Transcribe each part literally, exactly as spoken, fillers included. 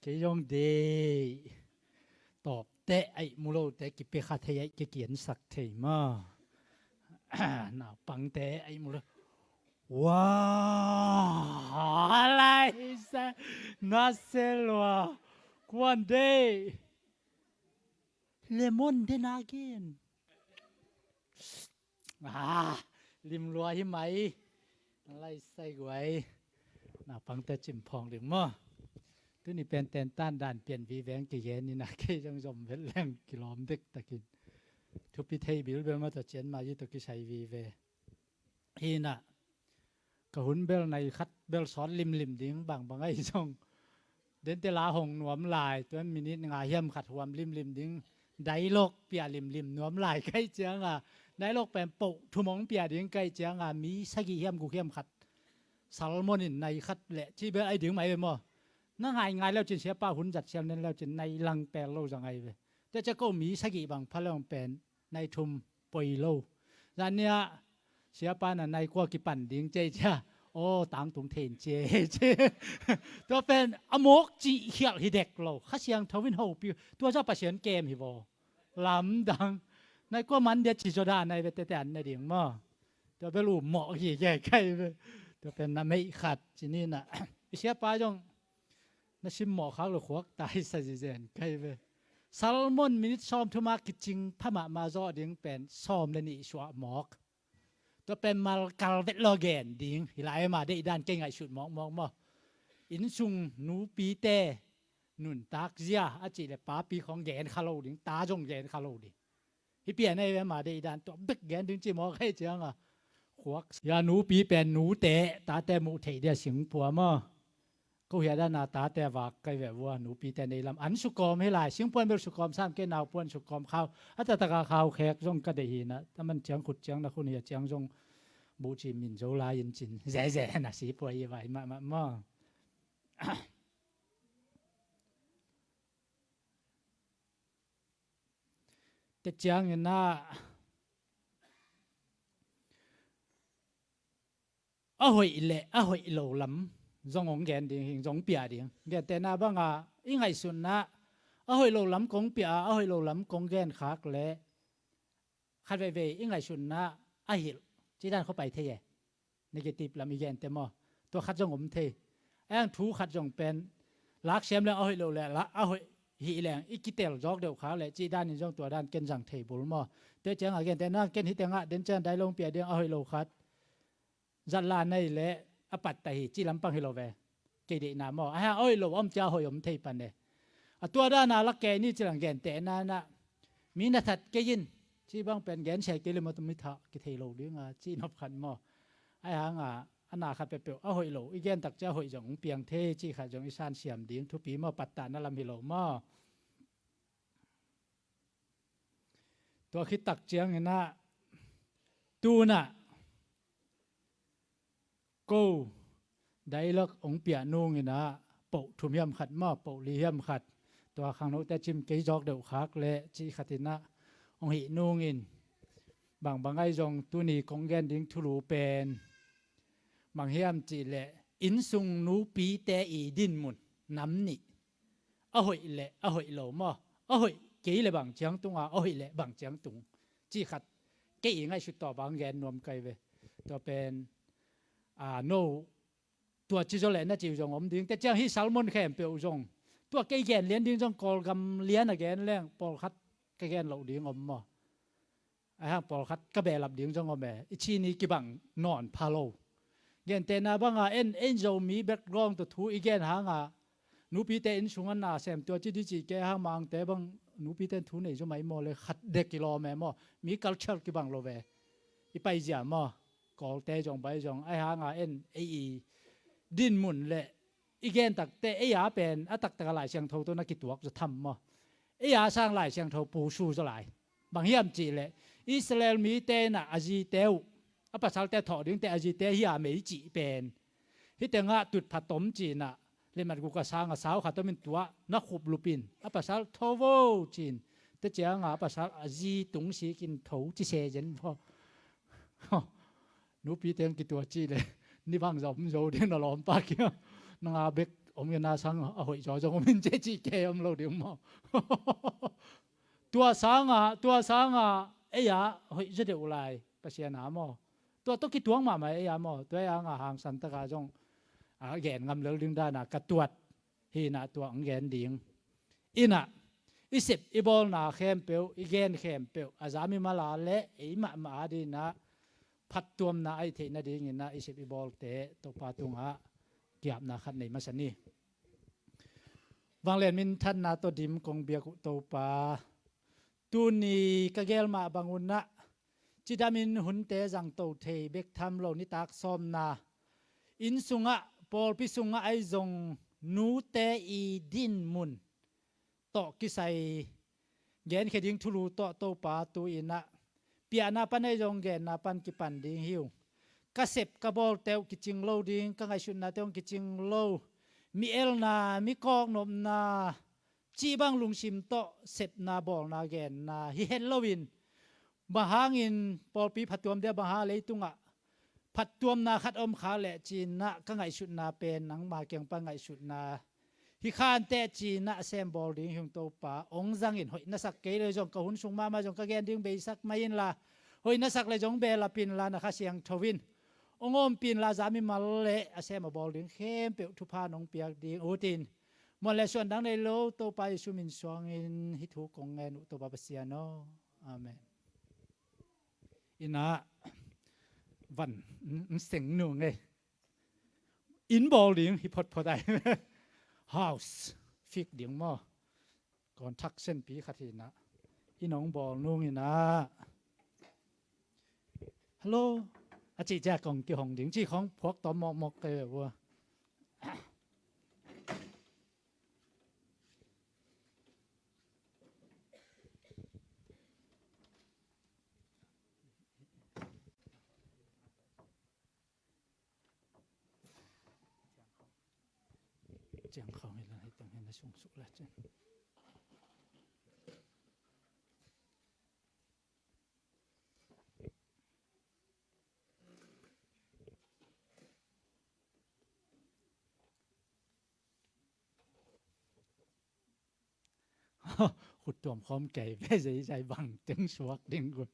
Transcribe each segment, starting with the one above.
Kei zong deih. Tawpte aih mulote kipia kha thei aih kikiansak thei maw? Naupangte aih mulo. Wa lai se na se lua. Kuan deih. Lemon de na gen. Ah, limlua hi mai. Lai sai guai. Naupangte cimphawng ding maw? Tuni pen tentan dan pian vive ang kigen ina kei zong zom vet leng kilawm dektakin. Thupi thei bilbel maw tawh cian ma yu tawh kisai vive. Hi ina ka hun bel nai khat bel sawt limlim ding bangbang ahi zong. Dente la hong nuam lai, tuan minit nga hiam khat huam limlim ding. Dialogue pia limlim nuam lai kai cianga. Dialogue pen poh thumong pia ding kai cianga mi sagih hiam guk hiam khat. Salmon in nai khat le ci bel ai ding mai ve maw? Na ngai ngai leu cin siapa hun zat sial nen leu cin nai lang pel lo zang ai ve. Te cia ko mi sagih bang pha leu pen nai thum poi lo. Zan nia siapa na nai kua kipan ding cia cia. Aw tangtung thein cia cia. Tua pen a mawk cih khialh hi dek lo. Kha Siangtho in hopi tua za Pasian kem hi vaw. Lamdang. Nai kua man dia ci zaw da nai ve tete an na ding maw? Tua bel u mawh hi ge kai ve. Tua pen na meih khat ci ni na. I siapa zong na simmawh khak lo khuak tai sa zizen kai ve. Salmon minit sawm thuma kicing pha mahmah zawh ding pen sawm le nih suah mawk. Tua pen malkal vet law gen ding hi lai ma deih dan kei ngaihsut mawkmawk maw? Innsung nupite nuntak zia a cih le papi khawng gen kha lo ding, ta zong gen kha lo ding. Hi pian ei ve ma deih dan tua bek gen ding ci mawk hei cianga. Khuak sia nupi pen nute tate muh theih dia singpua maw? Ko hia dana tate vak kai ve vua nupite nei lam an sukawm hi lai. Singpuan bel sukawm sam kei naupuan sukawm khau a tataka khau khek zong ka deih hina. Taman ciang khut ciang na khun hia ciang zong buh ci min zo lai in cin zeze na sipua hi vai mahmah maw? Te ciangin ah a hoih le a hoih lo lam zong hong gen ding hing zong pia ding. Gentehna banga i ngaihsutna a hoih lo lam kong pia a, a hoih lo lam kong gen khak le khat veivei i ngaihsutna a hilh ci dan khuapai thei e. Negative lam i gente maw? Tua khat zong om thei. A yang thu khat zong pen laksiam leng a hoih lo le a hoih hih leng i kitel zawk deuh khak le cih danin zong tua dan ken zang thei bul maw? Tua ciangah gentehna ken hi tengah den ciang dai long pia ding a hoih lo khat zat la nei le a patta hi cih lampang hi lo ve. Kei deihna maw a hang a hoih lo om cia a hoih om thei pan e. A tua dana lak kei ni ci lang gentehna na mi na that kei in ci bang pen gensia kei le maw tumi thah kithei lo dinga ci nop khat maw? A hanga a na khat peuhpeuh a hoih lo i gen tak cia a hoih zong hong piang thei ci khat zong i san siam ding thupi maw? Pattahna lam hi lo maw? Tua khit tak ciangin ah tunah ko dialogue hong piah nungin ah poh thum hiam khat maw poh li hiam khat tua khangnote cim kei zawk deuh khak le cih khatin ah hong hih nungin bangbang ai zong tuni kong gen ding thulu pen bang hiam cih leh innsung nupite i dinmun nam nih a hoih le a hoih lo maw? A hoih kei le bang ciang tunga a hoih le bang ciang tung cih khat kei i ngaihsut tawh bang gen nuam kai ve. Tua pen a no tua ci zaw le na ci uh zong om ding te ciang hi salmon khempeuh uh zong tua kei gen lian ding zong Kawlgam lian a gen leng pawlkhat ka gen loh ding om maw? A hang pawlkhat ka behlap ding zong om e i ci ni kibang nawn pha lo. Gentehna banga en en Zomi background tawh thu i gen hanga nupite inn sung a na sem tua ci di ci ke hang mangte bang nupite thu nei zo mai maw le khat dek i lawm e maw? Mi culture kibang lo ve i paizia maw? Kawlte zong bai zong a hanga en ei i dinmun le i gen takte ei a pen a taktak a Lai Siangtho tawh na kituak zaw tham maw? Ei a sang Lai Siangtho pusu zaw lai. Bang hiam cih leh Israel mite in a zite uh a pasalte thawh dingte a zite hi a mei cih pen hi tengah tutpha tom cin ah lemat guk a sang a sau khat om in tuah na khup lupin a pasal tho vo cin te cianga a pasal a zi tung sikin tho ci se zen vo. Nupi teng kitua ci le ni bang zom zo ding na lawmpa kia nanga bek om kei na sang a hoih zaw zong om in ceh cih kei om lo ding maw? Tua sangah, tua sangah ei-a hoih zaw deuh lai Pasian a maw? Tua tawh kituak mahmah ei-a maw? Tua ei-a ngah hangsan takah zong a gen ngam lel ding dana ka tuat hi inah tua hong gen ding. Inah i sep i bawlna khempeuh, i gen khempeuh a za mimal a le ei mahmah a dinah phattuamna a i theih nadinginah i sep i bawlte Topa tungah kiapna khat nei masa ni. Vanglian minthanna tawh dim kong biak uh Topa, tuni ka gel mah bangunah cidamin hunte zangto thei bek tham lo nitak sawmna inn sungah, pawlpi sungah ahi zong nute i dinmun tawh kisai genkhia ding thulu tawh Topa tu-inah piahna pan ahi zong genna pan kipan ding hi uh. Ka sep ka bawlte uh kicing lo ding, ka ngaihsutnate uh kicing lo, mi elna, mi kawknopna, cih bang lungsim tawh sepna, bawlna, genna hi het loin, bang hangin pawlpi phattuam dia, bang hang leitungah phattuamna khat om kha leh cinah ka ngaihsutna pen nangma kiang pan ngaihsutna hi khanteh cinah sem bawl ding hi ung Topa. Hong zangin, hoih na sak kei le zong ka hun sung mahmah zong ka gen ding beisak mai inla, hoih na sak le zong belap inla, na Kha Siangtho in hong ompih inla, za mimal le a sem a bawl ding khempeuh thupha nong piak ding utin, muan le suan dang nei lo Topa Jesu min suangin hih thu kong ngen uh Topa Pasian aw. Amen. Inah van n seng nung ei. Inn bawl ding hi photphot ai. House fik ding maw? Construction pi khat hi inah, inn hong bawl nung inah, "Hello," a cih ciang kong kihong ding cih khong phuak tawm mawkmawk kei ve vua. Ciang khawng hi la, hei teng hi na sung suk la cin. Khut tuam khawm kei ve, zeizai bang teng suak ding kut.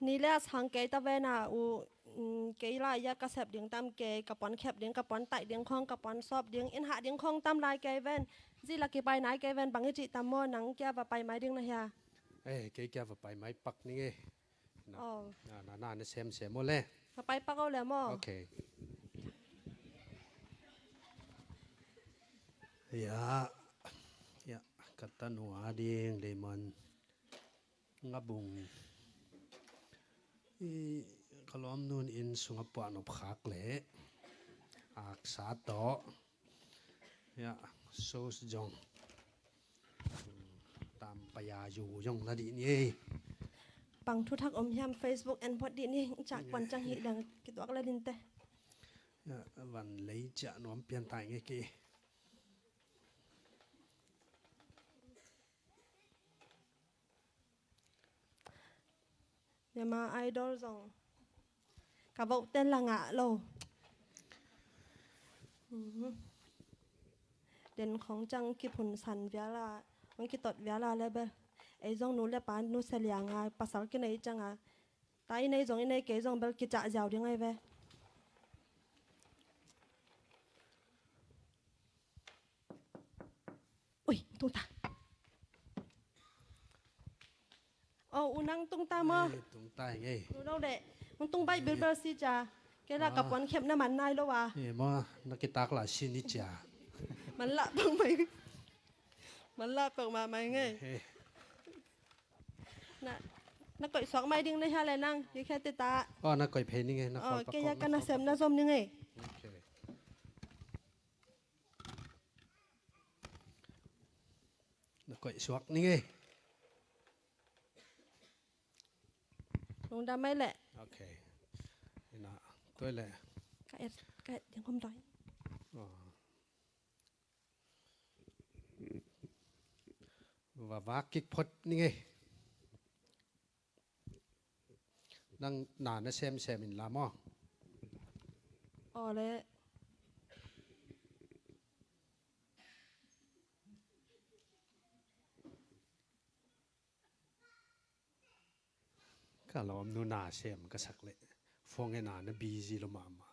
Ni le a sang kei ta vena uh, mm, kei lai ia ka sep ding tam kei, ka puan khep ding, ka puan taih ding khong, ka puan sawp ding, inn hah ding khong tam lai kei ven. Zi la kipai nai kei ven, bang i cih tam maw, nang kia va pai mai ding na hia? Eh, kei kia va pai mai pak ning ei. Na, oh, na, na, na, na sem sem maw le. Ka pai pak o le maw. Ok. Ya, ya, ka tanu a ding Damon Ngabung. I, ka lawmnu in inn sungah puah nop khak le aksa tawh. Ya, sos zong. Tam paya yu zong la dih ni ei. Bang thuthak om hiam Facebook en phot dih ni, cak pan cang hi dang kituak la dinte. Ya, van lei ciah nuam pian tai ngei kei. Myanmar Idol zong ka vote ten la ngah lo. Mhm. Den khong cang kiphun san viala, hong kitot viala le bel. Ei zong nu le pa nu se lianga pasal kinei canga. Ta i nei zong i nei kei zong bel kicah ziau ding ai ve. Ui, tung ta. Oh, u nang tung ta maw? Eh, tung ta ngei. Nu lo le. Nang tung bai bilbel si cia. Kei la ka puan khep na man nai lo wa. Eh, maw, na kitak la si ni cia. Man la pang mai. Man la pang ma mai ngei. Eh. Na, na koih suak mai ding na hia le nang. Ye khe te ta. Oh, na koih phei ni ngei, na khol pak kei ya ka na sem na zom ni ngei. Okay. Na koih suak ni ngei. Lungdam mai leh. Ok. Ina, tuai leh. Ka et, ka et ding om doi. Oh. Va vak kik phot ni ngei. Nang na na semsem inla maw? Aw le. Ka lawmnu na sem ka sak leh phone en a, na busy lo mahmah.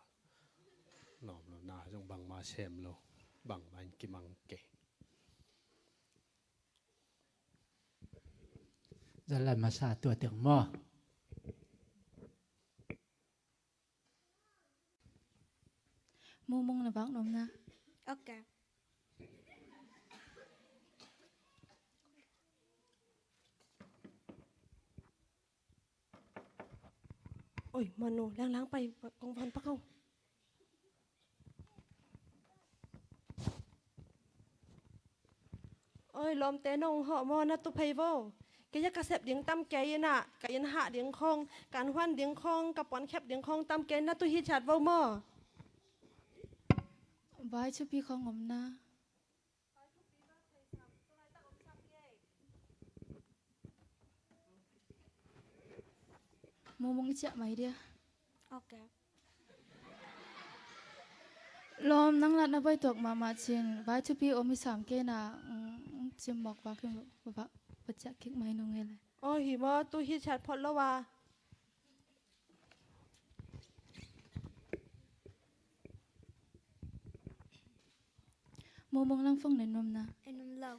Lawmnu na zong bangmah sem lo, bangmah in kimang kei. Zalan masa tua teng maw? Mumung, na vak nuam na. Ok. Oi, Manu, lenglang pai, kong van pak o. Oi, lawmte, nong hawh maw, na tu phei vo. Kei a ka sep ding tam kei in ah, ka inn hah ding khong, ka an huan ding khong, ka puan khep ding khong tam kei, na tu hi thiat vo maw. Vai thupi khong om na. Mumung, i ciah mai dia. Ok. Lawm, nang lah na baituak mahmah cin, vai thupi om hi sam kei na, mm, cim mawk vak hi lo, va, va ciah kik mai nung e le. Aw, hi maw, tu hi ciat phot lo a. Mumung, nang phone en nuam na. En nuam lo.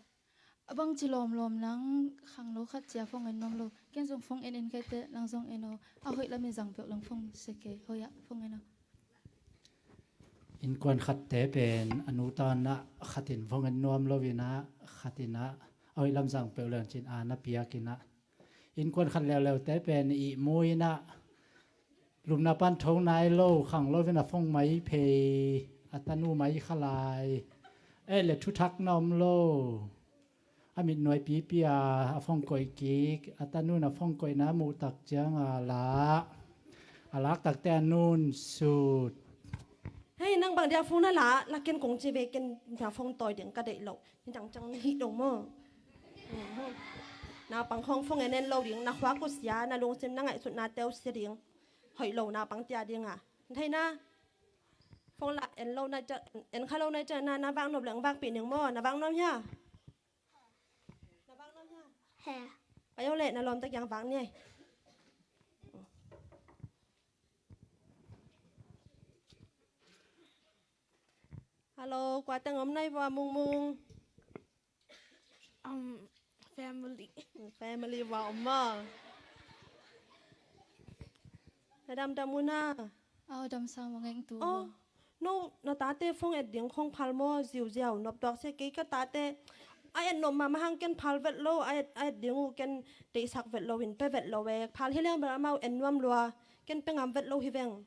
A bang ci lawmlawm nang khang lo khat cia phone en nuam lo. Ken zong phone en en kei teh, nang zong en o. A hoih lam in zang peuh leng phone sia kei. Hoih ah phone en o. Innkuan khatte pen a nu tan ah khat in phone en nuam lo in ah, khat in ah a hoih lam zang peuh leng cin a na piak in ah. Innkuan khat leuleute pen ihmu in ah, lumna pan tho nai lo, khang lo in a phone mai phei, a tanu mai kha lai. Eh, le thuthak na om lo. A mitnuai pipi a, a phone koih kik, a tanu in a phone koihna muh tak ciang a la, a lak tak teh a nun sut. Hei, nang bang dia phone na la, la ken kong ci ve, ken dia phone tawi ding ka deih lo. Nidang ciang na hih dong maw? Mhm. Naupang khawng phone en en lo ding, na khua kua sia, na lungsim na ngaihsutnate uh sia ding. Hoih lo naupang tia ding a. Thei na. Phone la en lo na ciang, en kha lo na ciang na, na vak nop leng vakpih ning maw, na vak nop hia? Na vak nop hia? He. Ayo le, na lawmte kiang vak ni ai. Hello, kua teng om nai vua, Mungmung? Um, family. Family vua om maw? Na damdam uh na? Aw, damsam a ngeng tu. Oh, no, na tate phone et ding khong phal maw, ziauziau, noptuak sia kei ka tate. A et nop mahmah hang ken phal vet lo, a et, a et ding uh ken deihsak vet lo in pe vet lo e. Phal hi leng bel amau en nuam lua, ken pe ngam vet lo hi veng.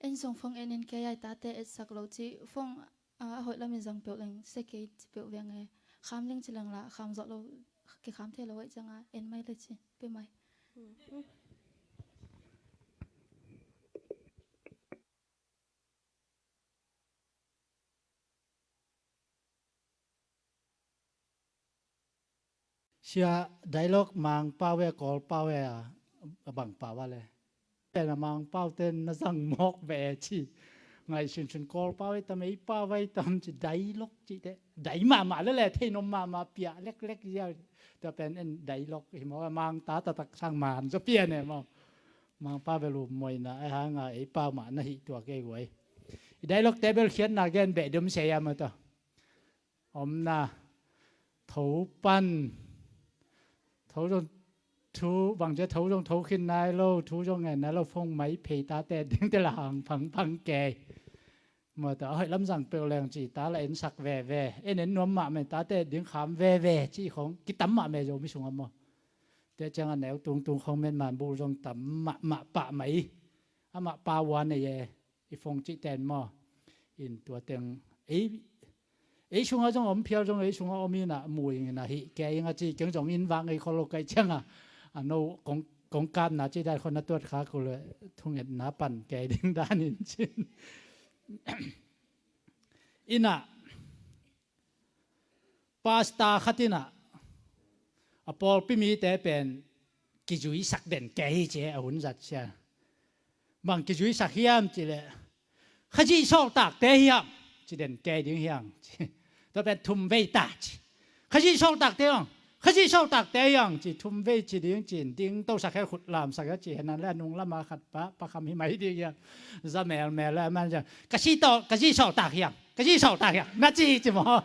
En zong phone en en kei ai, tate etsak lo ci, phone a, a hoih lam in zang peuh leng sia kei ci peuh veng e. Kham leng ci leng la, kham zawh lo, kikham thei lo aih ciang a, en mai le ci, pe mai. Sia, dialogue Mangpau e, Kawlpau e, a, a bang pau a le? Pen a Mangpau ten na zang mawk ve ci. Ngaihsunsun Kawlpau e tam, ei pau e tam ci, dialogue ci te. Dai mahmah le le, thei nom mahmah pia leklek ziau. Tua pen en dialogue hi maw, Mangta taktak sang man zaw pian e maw. Mangpau ve lu moina, a hang a ei pau mah na hih tua kei guai. I dialogue te bel khiatna gen beh dum se a maw ta. Omna, tho pan, tho zong, thu, bang cia tho zong tho khin nai lo, thu zong ngen nai lo, phone mai phei tate ding te la hang phangphang kei. Maw ta, a hoih lam zang peuh leng ci, ta la ensak veve, en en nuam mahmah, tate ding kham veve ci khong kitam mahmah Zomi sungah maw. Tua ciang a neu tungtung khong men man bul zong tam mahmah pah mah i. Amah pau a nei e. I phone cih ten maw. In tua teng ei, ei sungah zong om phial zong ei sungah om in ah, mu ing in ah, hih kei ing a ci keng zong in vak ngei khol lo kai ciang a, a no kong, kong kapna ci dan khon a tuat kha ku le, thungetna pan kei ding dan in cin. In ah, Pastor khat in ah, a pawlpi mite pen kizuisak den kei hi ci e, a hun zat sia. Bang kizuisak hiam cih leh, Khazih sawltakte hiam ci den kei ding hiam ci. Tua pen thum vei ta ci. Khazih sawltakte hiam, Khazih sawltakte hiam ci thum vei ci ding ci in, ding tosak he khut lamsak he ci, henan le a nung lama khat pa, pa kham hi mai ding hiam. Za melmel le a man cia, Khazih tawh, Khazih sawltak hiam, Khazih sawltak hiam na ci ci maw.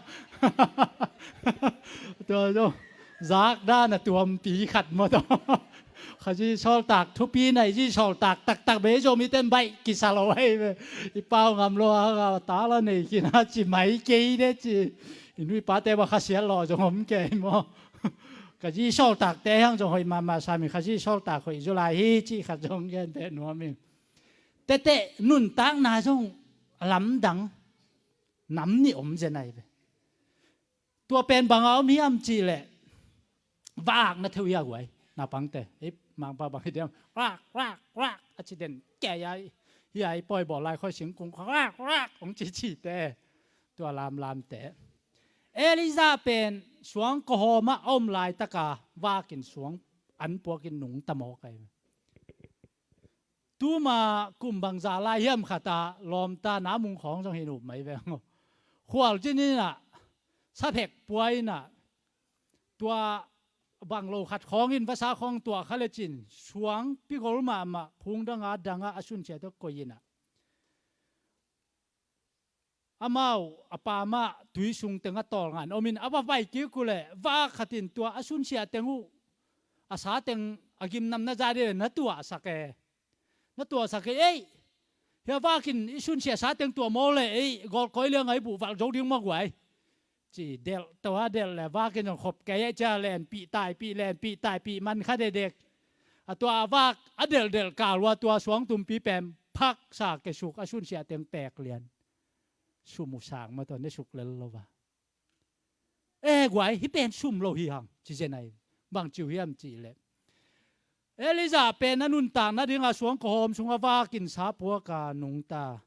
Tua zong zakdan a tuampi khat maw tua. Khazih sawltak thupi nei, Khazih sawltak taktak bei Zomite in baih kisa lo ahi ve. I pau ngam lo a, a ta la nei khin a ci mai kei de ci. I nu i pate bang khasiat lawh zong om kei maw. Khazih sawltakte hiam zong hoih mahmah sam in, Khazih sawltak hoih zaw lai hi cih khat zong gen peh nuam ing. Tete nuntakna zong a lamdang nam nih om zen ahi ve. Tua pen bang a om hiam cih leh, vak na theu hia guai, naupangte, ei mangpa bang hi diam, rak, rak, rak, a ci den kei ai, hia i pawi bawl lai khoi singkung, rak, rak, hong ci cite, tua lamlamte. Elijah pen suang kawhawm ah a om laitaka vakin suang an puakin nungta mawk ai. Tuma kum bangzah lai hiam khat ah lawmta namung khawng zong hi nup mai veng aw. Khualzin in ah, saphek pua in ah, tua bang lo khat khawng in vasa khawng tuah kha lecin suang pigol mahmah phung danga danga a sunsia tawh koih in ah, amau a pamah tui sung teng a tawlngan om in a va pai kik uh leh, vak khat in tua a sunsia teng uh, a sa teng a gimnamna za dih leh na tuahsak e. Na tuahsak e, ei, hia vakin i sunsia sa teng tuah maw leh, ei, gawlkawi liang a i buh valh zo ding maw guai. Ci delh, tua delh leh vakin zong khop kei e cia, lenpih taipih, lenpih taipih man kha dekdek. A tua a vak a delhdelh kal ua tua suang tumpi pen phaksa kesuk a sunsia teng pek lian. Sum uh sang mah tua ne suk lel lo va. E guai, hih pen sum lo hi hang ci zen ai. Bang ci uh hiam cih leh, Elijah pen a nuntak nadinga suang kawhawm sungah vakin sa puaka nungta.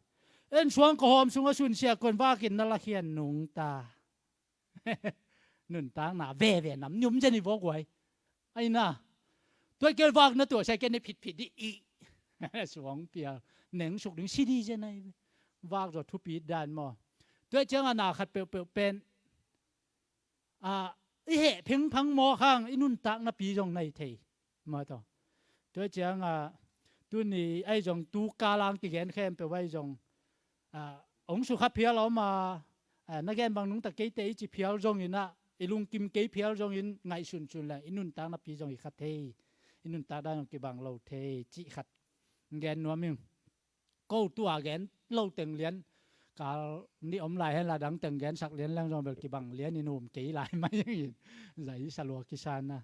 En suang kawhawm sungah sunsia kuan vakin na lakhian nungta. Nuntakna veve nam nih om zen hi vawk guai. Aina, tua i kel vak na tuah sia ken i phitphit dih i. Suang pial, neng suk ding si dih zen ai. Vak zaw thupi dan maw. Tua i ciangah na khat peuhpeuh pen, a, i heh phengphang mawk hang i nuntakna pi zong nai thei. Maw taw. Tua i ciangah, tuni ai zong tu kalang kigen khempeuh ai zong, a, hong sukha phial a om a, a, na gen bang nungta keite i ci phial zongin ah, i lungkim kei phial zongin ngaihsunsun leh i nuntakna pi zong hi kha thei, i nuntak dan zong kibang lo thei cih khat gen nuam ing. Ko tua gen lo teng lian, kal nih om lai hen la dang teng gensak lian leng zong bel kibang lian in um kei lai mai in. Zai salua kisan a.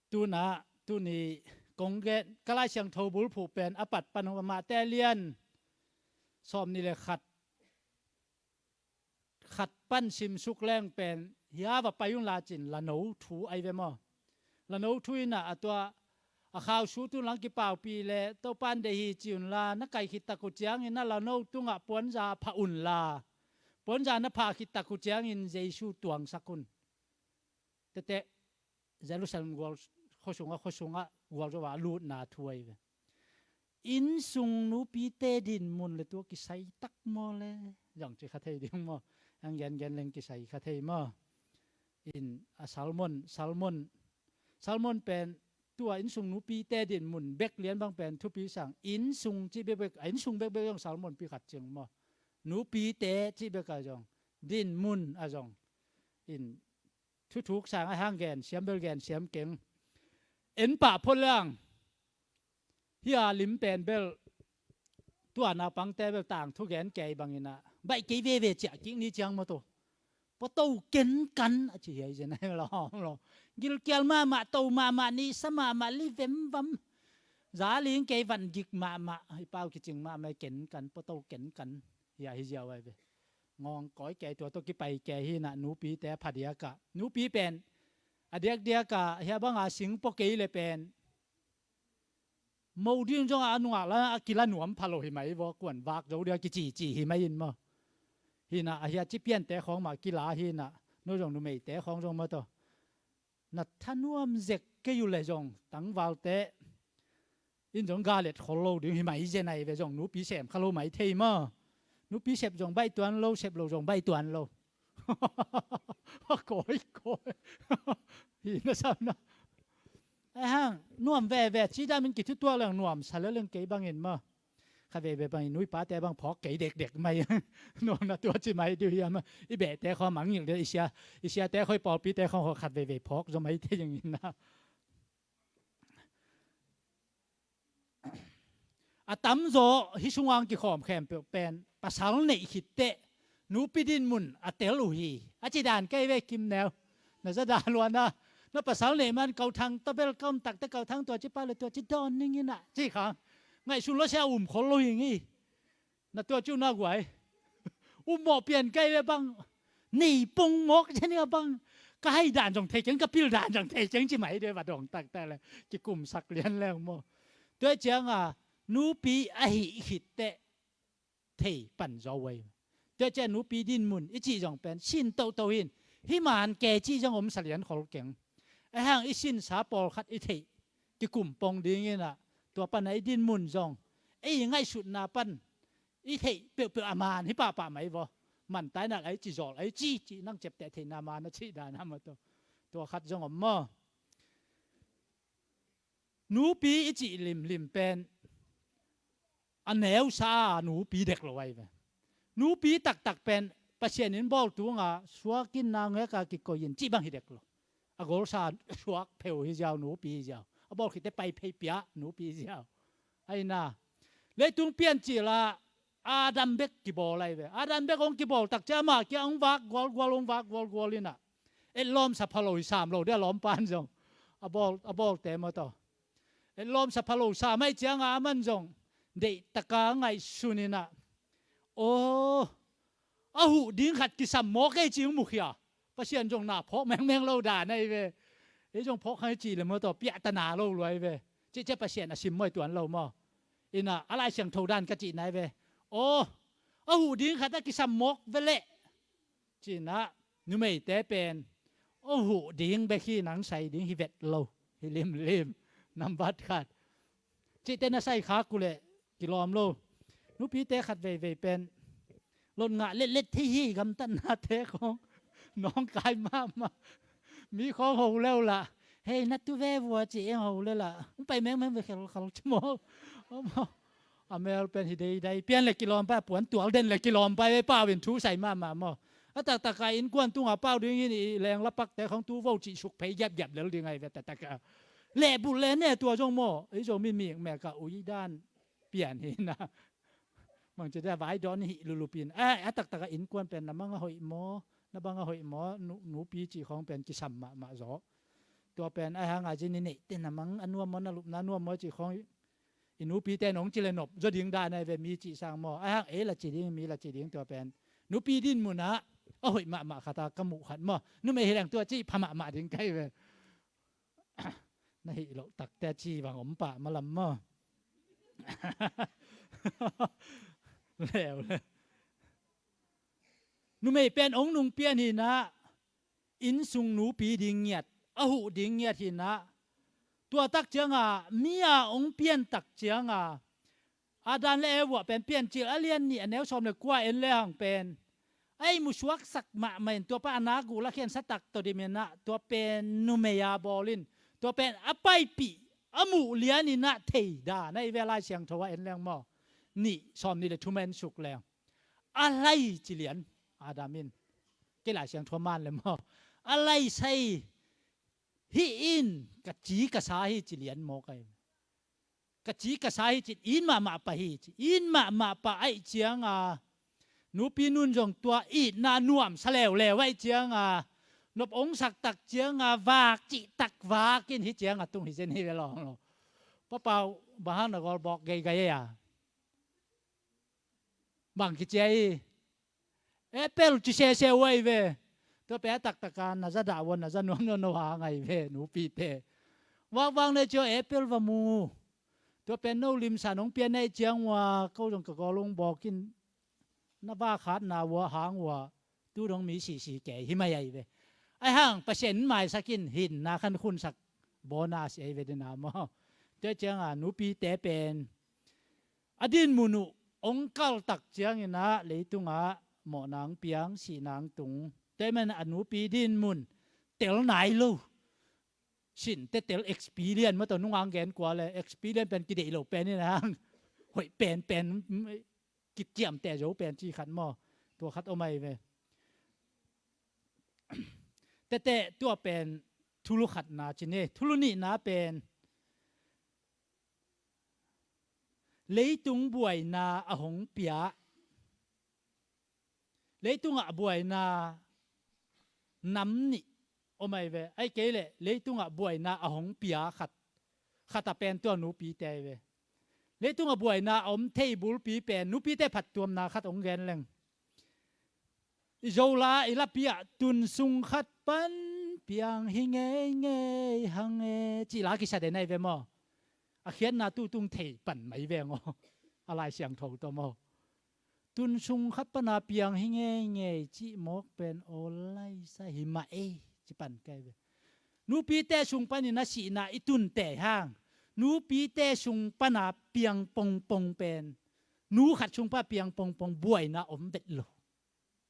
Tuna, tuni kong gen, ka Lai Siangtho bulphuh pen a pat pan hong, Matthai lian sawm nih le khat, khat pan simsuk leng pen, hia va pai un la cin, la no thu ai ve maw. La no thu in ah, a tua, a khausu tun lang kipaupih le, Topan deih hi ci un la, na kai khit tak uh ciangin a la no tungah puanza phah un la. Puanza na phah khit tak uh ciangin Jesu tuangsak un. Tete, Jerusalem gual khuasungah, khuasungah gualzo a lutna thu ai ve. Innsung nupite dinmun le tua kisai tak maw le. Zong ci kha thei ding maw. Ang gengen leng kisai kha thei maw. In a Salmon, Salmon, Salmon pen tua innsung nupite dinmun bek lian bang pen thupi sang. Innsung ci bekbek, a innsung bekbek zong Salmon pi khat cing maw. Nupite ci bek a zong. Dinmun a zong. In thuthuk sang a hang gen siam bel gen siam keng. En pah phot leng. Hia lim pen bel tua naupangte bel tangthu gen kei bangin ah, baih kei veve ciah kik ni ciang maw taw. Pawto kenkan a ci hiai zen ai lawm lo. Gilkial mahmah, to mahmah, nisa mahmah, livem vam. Zaling kei van gik mahmah, i pau kicing mahmah, kenkan, pawto kenkan. Hia hi ziau ai ve. Ngawng kawi kei tua tawh kipai kei hi na nupite a phadiak ah. Nupi pen a diakdiak ah hia banga sing pua kei le pen mo ding zong a nungak la a kila nuam pha lo hi mai vaw, kuan vak zo dia kicici hi mai in maw. Hi na a hia ci piante khawng mah kila hi na. No zong numeite khawng zong maw taw, na thanuam zek kei uh leh zong tangvalte in zong galet khol lo ding hi mai zen ai ve. Zong nupi sem kha lo mai thei maw. Nupi sep zong baih tuan lo, sep lo zong baih tuan lo. Kawi kawi. Hi na sam na. Ai hang nuam veve ci damin kithutuak leng nuam sa leleng kei bangin maw. Kha veve bangin nuipate bang phawk kei dekdek mai. Nuam na tua ci mai diu hiam a. I behte khawng mangngilh deuh i sia, i siate khawng i pawlpite khawng khat veve phawk zaw mai thei zongin na. A tamzaw hih sungah ang kikhawm khempeuh pen pasal neih khitteh nupi dinmun a tel uh hi. A ci dan kei ve kimneu. Na za dan luana. Na pasal neih man kauthang tabel kaun takte kauthang tua ci pah le tua ci dawn ning inah ci khang. Ngaihsun lo sia um khol lo hing hi. Na tua cu na guai. Ummawh pian kai ve bang. Nei pong mawk cian a bang. Ka hai dan zong thei keng, ka pil dan zong thei keng ci mai de va dong taktak le. Kikumsak lian leng maw. Tua cianga nupi ahi khitteh thei pan zaw wei. Tua cian nupi dinmun i cih zong pen sin toto hin. Hi man ke cih zong om sa lian khol keng. Ahang i sinsa pawlkhat i theih kikum pong dingin ah tua pana i dinmun zong ei ngaihsutna pan i theih peuhpeuh a man hi pahpah mai vaw. Man tainak ai ci zawl ai ci ci nang ciapteh theihna man a cih dan a maw tua. Tua khat zong om maw. Nupi i cih limlim pen a neusa a nupi dek lo ai ve. Nupi taktak pen Pasian in bawl tunga suakin na ngeka kikoi in cih bang hi dek lo. A golsa suak pheu hi ziau nupi hi ziau. A bawl khitte pai phei pia nupi hi ziau. Aina leitung piancil ah Adam bek kibawl ai ve. Adam bek hong kibawl takcia amah kia hong vak gualgual hong vak gualgual inah etlawm sa pha lo hi sam lo dia lawmpan zong a bawl a bawlte maw taw. Etlawm sa pha lo sam ai cianga aman zong deihtaka ngaihsun inah aw a huh ding khat kisam mawk ei ci hong mukhia. Pasian zong na phawk mengmeng lo dan ai ve. Ei zong phawk hang i ci le maw taw piahtana lo luai ve. Cihcia Pasian a sim mawi tuan lo maw. Inah a Lai Siangtho dan ka cihna ai ve. Aw a huh ding khat a kisam mawk veleh. Cinah numeite pen a huh ding bek hi nang sai ding hi vet lo. Hi limlim. Nambat khat. Cihte na sai khak uh leh kilawm lo. Nupite khat veivei pen lot ngah letlet thei hi gamtatnate khawng nawngkai mahmah. Mi khawng ho leu lah hei na tu ve vua ci eng ho le lah hong pai mengmeng ve khelkhal ci maw. A mel pen hi deidai pian le kilawm pai a puan tual den le kilawm pai ve pau in thu sai mahmah maw. A taktaka innkuan tunga pau dingin i leng lapakte khawng tu vo cih suk phei giapgiap lel ding ai ve taktaka. Lehbulh le ne tua zong maw ei zong mi mikmeka ui dan pian hi na. Bangci dia vai dawn hi lulupin a taktaka innkuan pen na mang a hoih maw, na bang a hoih maw, nupi cih khawng pen kisam mahmah zaw. Tua pen a hanga zin i neihte na mang a nuam maw, na lupna nuam maw cih khawng i nupite nong ci le nop zaw ding dan ai ve mi cih sang maw. A hang ei la ci ding mi la ci ding tua pen nupi dinmunah a hoih mahmah khata ka muh khat maw. Numei hi leng tua cih pha mahmah ding kai ve. Na hih loh takte a ci bang om pah malam maw. Leuleu numei pen ong nung pian hinah innsung nupi ding ngiat a huh ding ngiat hinah. Tua tak cianga mi a ong pian tak cianga Adam le Eva pen Piancil a lian nih a neu sawm le kua en le hang pen a i musuaksak mahmah in tua pa a nak uh lakhiansa tak tawh diminah tua pen numei a bawl in tua pen a paipih a muh lianinah thei dan a i ve Lai Siangtho a en leng maw. Nih sawm nih le thum en suk leng a hlai ci lian Adam in kei Lai Siangtho a man le maw a hlai sai hi in ka ci ka sa hi ci lian maw kai. Ka ci ka sa hi cin it mahmah pah hi ci it mahmah pah aih cianga nupi nun zong tua itna nuam sa leuleu aih cianga nop ong sak tak cianga vak cih tak vak in hi cianga tung hi zen hi ve lawng lo. Papau bang hang na gawlbawk geigai ei a bang kicia hi. Apple ci sese uh ahi ve. Tua pe a taktaka na za dah uh a na za nuam nuam no hang ahi ve nupite. Vakvak ne cio apple va mu. Tua pen no limsa nong pian ahi ciang uh a ko zong ka gawl ung bawkin na vakhatna uh a hang uh a tu dong mi sisi kei hi mai ahi ve. Ahi hang Pasian in maisak in, hinna khan khunsak bonus ei ve dina maw. Tua cianga nupite pen a dinmun uh ong kaltak ciangin ah leitungah mawhna ang piang, sihna ang tung. Tua man a nupi dinmun tel nai lo. Sin te tel experience maw, tua nungang gen kua le experience pen kideih lo pen in ang hoih pen pen kiciamteh zo pen ci khat maw. Tua khat om ai ve. Tete tua pen thulu khatna ci ni. Thulu nihna pen leitung buaina a hong pia. Leitungah buaina nam nih om ai ve. Ai kei leh leitungah buaina a hong pia khat, khat a pen tua nupite ai ve. Leitungah buaina a om thei bulpi pen nupite phattuamna khat hong gen leng. I Zola i lapi ah tun sung khat pan piang hi ngeingei hang e, cih la kisa den ai ve maw. A khiatna tutung thei pan mai veng aw. A Lai Siangtho tawh maw. Tun sung khat pana piang hi ngeingei cih mawk pen aw laisa hi mah ei, ci pan kai ve. Nupite sung panin a sihna i tun tei hang nupite sung pana piang pongpong pen nu khat sung pana piang pongpong buaina om vet lo.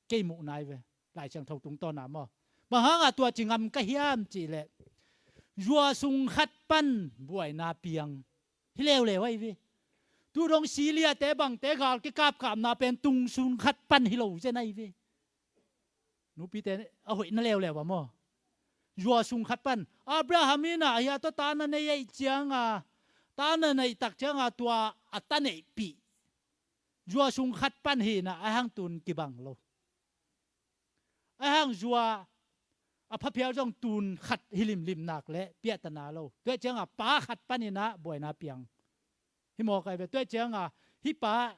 Kei muh nai ve. Lai Siangtho tungtawna maw. Bang hanga tua ci ngam ka hiam cih leh zua sung khat pan buaina piang hi leuleu ai ve. Tu dong Syria te bangte gal kikapkapna pen tun sung khat pan hi lo zen ai ve. Nupite a hoihna leuleu a maw. Zua sung khat pan Abraham in ah hia tawh ta na nei ai cianga, ta na neih tak cianga tua a ta neihpih zua sung khat pan hi na, a hang tun kibang lo. A hang zua a phaphial zong tun khat hi limlim nak le piahtana lo. Tua cianga pa khat panin ah buaina piang hi mawk ai ve. Tua cianga hih pa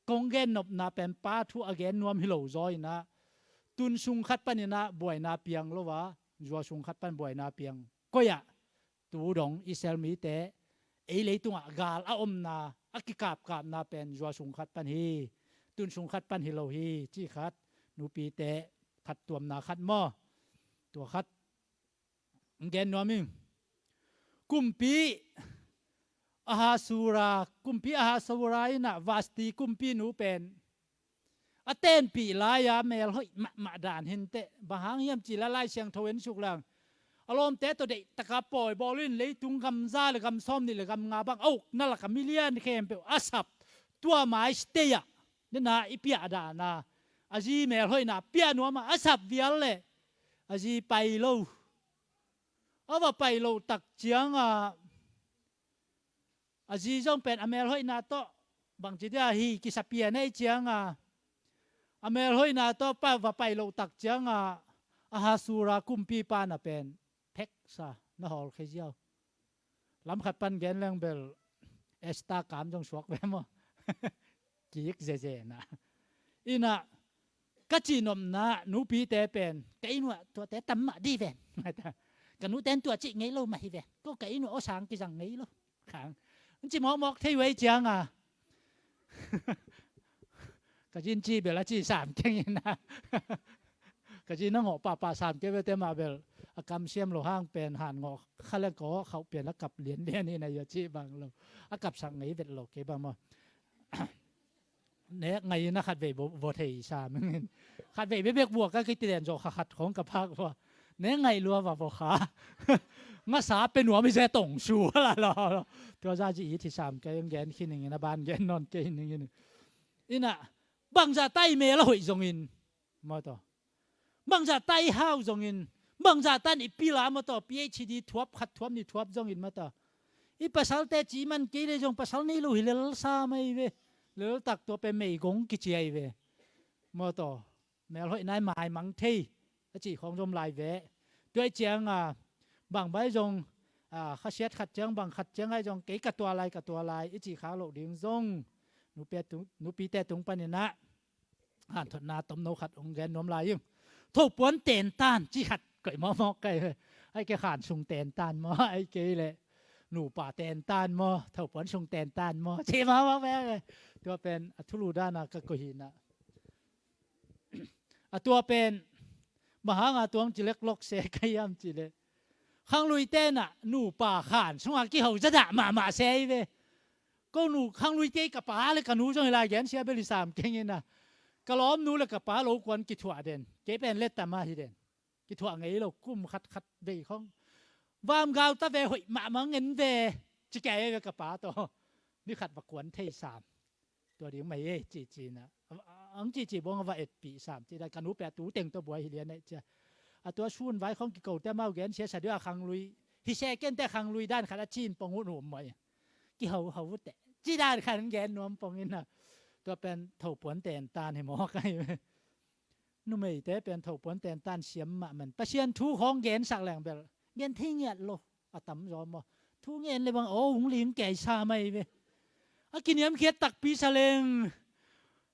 kong gen nopna pen pa thu a gen nuam hi lo zaw in ah tun sung khat panin ah buaina piang lo a, zua sung khat pan buaina piang. Koi ah tu dong Israel mite ei leitungah gal a omna, a kikapkapna pen zua sung khat pan hi, tun sung khat pan hi lo hi, ci khat, nupite phattuamna khat maw. Tua khat gen nuam ing. Kumpi Ahasura, kumpi Ahasura in ah Vasti kumpinu pen a tenpih lai-a melhoih mahmah dan hi inteh. Bang hang hiam cih leh Lai Siangtho en suk leng, a lawmte tawh deihtaka pawi bawl in leitung gam za le gam sawm nih le gam nga bang a ukna laka milian khempeuh a sap, tua mai state ah nena i piah dana a zi melhoihna piah nuam a, a sap vial leh a zi pai lo. A va pai loh tak cianga a zi zong pen a melhoihna tawh bangci dia hi kisa pian ei cianga a melhoihna tawh pa va pai loh tak cianga Ahasura kumpipa na pen pheksa na hawlkhia ziau. Lam khat pan gen leng bel Esther kam zong suak ve maw. Kik zezena. Ina ka cihnopna nupite pen ka inn uah tuate tam mah dih ven. Ka nute in tua cih ngei lo mah hi ven. Ko ka inn uah aw sang kizang ngei lo. Khang. An ci mawkmawk thei uh ei cianga ka zin ci bel a ci sam keng ina. Ka zin a ngawh pahpah sam keng bel te mah bel a kamsiam lo hang pen han ngawh kha le kaw khauh pian a kap lianlian ina ia ci bang lo. A kapsak ngei vet lo kei bang maw. Nek ngai ina khat vei vua thei sa mengin khat vei bebek vua ka kiti den zawh kha khat khong ka phak vua. Nek ngai lua va vua kha. Ngasa pe nuam i ze tong su la la. Tua za zi i thi sam kei gen khin ing ina ban gen non kei ning ina. Ina bangza tai mel a hoih zongin maw taw. Bangzah ta i hau zongin, bangzah tan i pila mataw, P H D thuap khat thuap ni thuap zongin mataw. I pasalte ci man kei le zong pasal nei lo hi lel sa mai ve. Lel tak tua pe meigong kici ai ve. Mataw, melhoih nai maimang thei a cih khawng zom lai ve. Tua i cianga bang bai zong a, khasiat khat ciang bang khat ciang ai zong kei ka tua lai ka tua lai i cih khak loh ding zong nupite tung, nupite tung paninah hanthotna tomno khat hong gen nuam lai ing. Thopuan tentan ci khat koih mawkmawk kai. Ai kei khan sung tentan maw, ai kei le nupa tentan maw, thopuan sung tentan maw ci mawkmawk ve. Tua pen a thulu dana ka koih hinah. A tua pen Bang hanga tuang ci lek lok se ka hiam ci leh, khangluite nah nupa khan sunga kiho zadah mahmah se hi ve. Ko nu khangluite, ka pa le ka nu zong hi lai, gensia bel hi sam keng ina. Ka lawmnu le ka pa lo kuan kithuah den, kei pen letta mah hi den. Kithuah ngei lo, kum khat khat vei khong. Vamgau ta ve, hoih mahmah ngen ve, ci kei ve ka pa tawh. Ni khat va kuan thei sam. Tua ding mai ei ci ci na. Ang ci ci bong a va etpih sam ci dan, ka nu pia tu teng tawh buai hi lian ei cia. A tua sun vai khong kiko te mau gensia sa dia khanglui. Hi se ken te khanglui dan khat a cin pong uh nuam mai. Kiho ho te. Ci dan khat gen nuam pong ina. Tua pen thopuan ten tan hi mawk ai. Numeite pen thopuan ten tan siam mah man. Pasian thu khong gensak leng bel gen thei ngiat lo. A tam zaw maw? Thu ngen le bang aw hong ling kei sa mai ve. A kiniamkhiat takpi sa leng.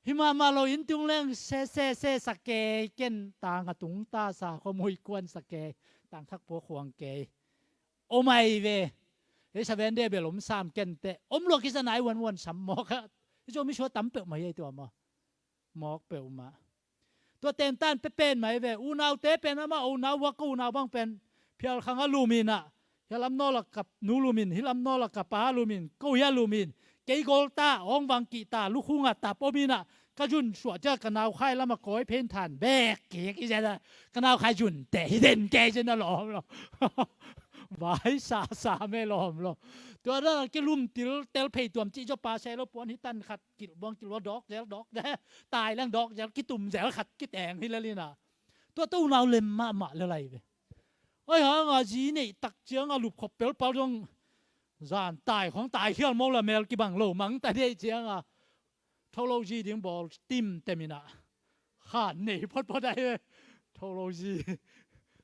Hi mahmah lo, inn tung leng se se se sa kei, ken tang a tung ta sa khom hui kuan sa kei. Tang thak pua khuang kei. Om ai ve. Hei sa ven de bel om sam ken te. Om lo kisa nai wan wan sam mawk a. Hi zo mi sua tam peuh mai ei tua maw? Mawk peuhmah. Tua tentan pepen mai ve. Unaute pen amah unau vua, ko unau bang pen phial khang a lumin ah, hi lam nawl a ka nu lumin, hi lam nawl a ka pa lumin, ko hi a lumin, kei gol ta, awng vang kih ta, lukhung a tap omin ah, ka zun suah cia ka naukhai lam a kawi phen than bek kik i zia ka naukhai zun te hi den kei zia na lawm lo. Vai sa sa me lawm lo. Tua da kilum til tel phei tuam cih zaw pa se lo puan hi tan khat kilh buang kilua dawk zel dawk zel. Tai leng dawk zel kitum zel khat kiteng hi lelina. Tua to unau lem mahmah lelai ve. Oi hanga zi neih tak cianga lupkhop pelpal zong zan tai khong tai khial mo la mel kibang lo mang ta dei cianga. Tho lo zi ding bawl tim teminah khan nei photphot ai ve. Tho lo zi.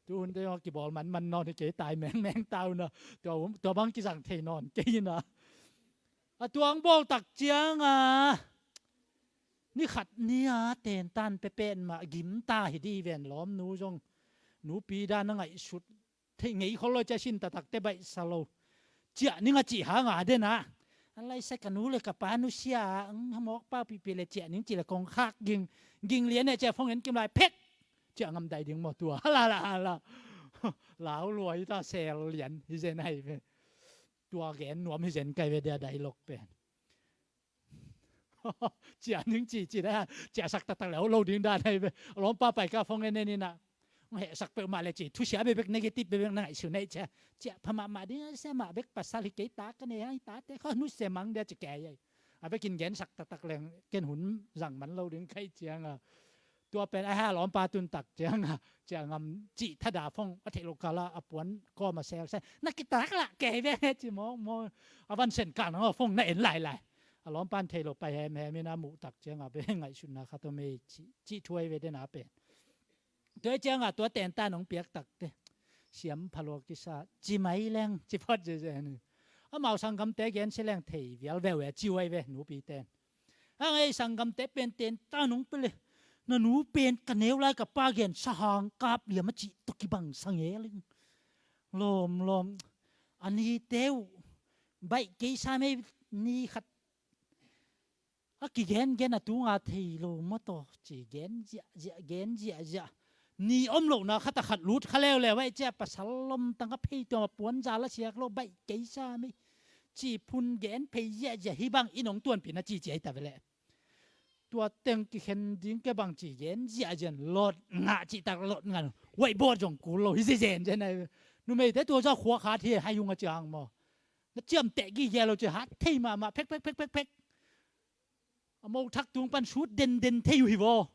Tu hun te kibawl manman nawn hi kei tai mengmeng ta una. Tua bang kizang thei nawn kei ina. A tuang bawl tak cianga ni khat ni a tentan pepet mah gim ta hi di ven lawmnu zong nupi dan a ngaihsut thei ngei khol lo cia sin taktak te baihsa lo. Ciah ning a cih hanga den a. An laisa ka nu le ka pa nusia a, ang hamawk pau pihpih le ciah ning cih le kong khak ging, ging lian e cia phong en kim lai phek. Ciah ngam dai ding maw tua. Hala, hala, hala. Lau luai ta sel lian hi zen ai ve. Tua gen nuam hi zen kai ve dia dai lok pen. Ciah ning ci ci da, ciah sak taktak le lo ding dan ai ve. A lawmpa pai ka phong en en ina. Heh sak peuhmah le ci thusia bebek negative bebek na ngaihsun ai cia. Ciah pha mahmah ding a sia mah bek pasal hi kei ta ka nei ai ta te kho nusia mang dia ci kei ai. A bekin gen sak taktak leng ken hun zang man lo ding kai cianga. Tua pen a ha lawmpa tun tak cianga, ciah ngam cih thada phong a theih lo kala a puan kawm a sel sel. Na kitak lah kei ve ci mawk mawk. A van sen kal nang a phong na en lai lai. A lawmpan thei lo pai hem hem in a muh tak cianga be ngaihsutna khat om ei cih, cih thuai ve den a pen. Tua cianga tua tentan hong piak takte siam phalua kisa ci mai leng ci phot zeze ni. Amau sanggamte gen se leng thei vial veu e ci uai ve nupi ten. Hang ei sanggamte pen tentan hong pele. Na nu pen ka neu lai ka pa gen sahang kap liam a cih tawh kibang sa ngeling. Lawm lawm. A nite uh baih kei sa mei ni khat a kigen gen a tunga thei lo maw taw ci gen ziah ziah gen ziah ziah. Ni om lohna khat a khat lut kha leuleu aih cia pasal lomtang a phei tuam a puanza la siak lo baih kei sa mei. Ci phun gen phei ziahziah hi bang i nong tuanpih na ci ci ai ta veleh. Tua teng kikhen ding ke bang ci gen ziahziah lawt ngah cihtak lawt ngah. Waih bawt zong kul lo hi zizen zen ai. Numeite tua za khuak hat hi hai hung a ci hang maw. Na ciamteh gige lo ci hat thei mahmah phek phek phek phek phek. A mo thak tung pan sut den den thei uh hi vaw.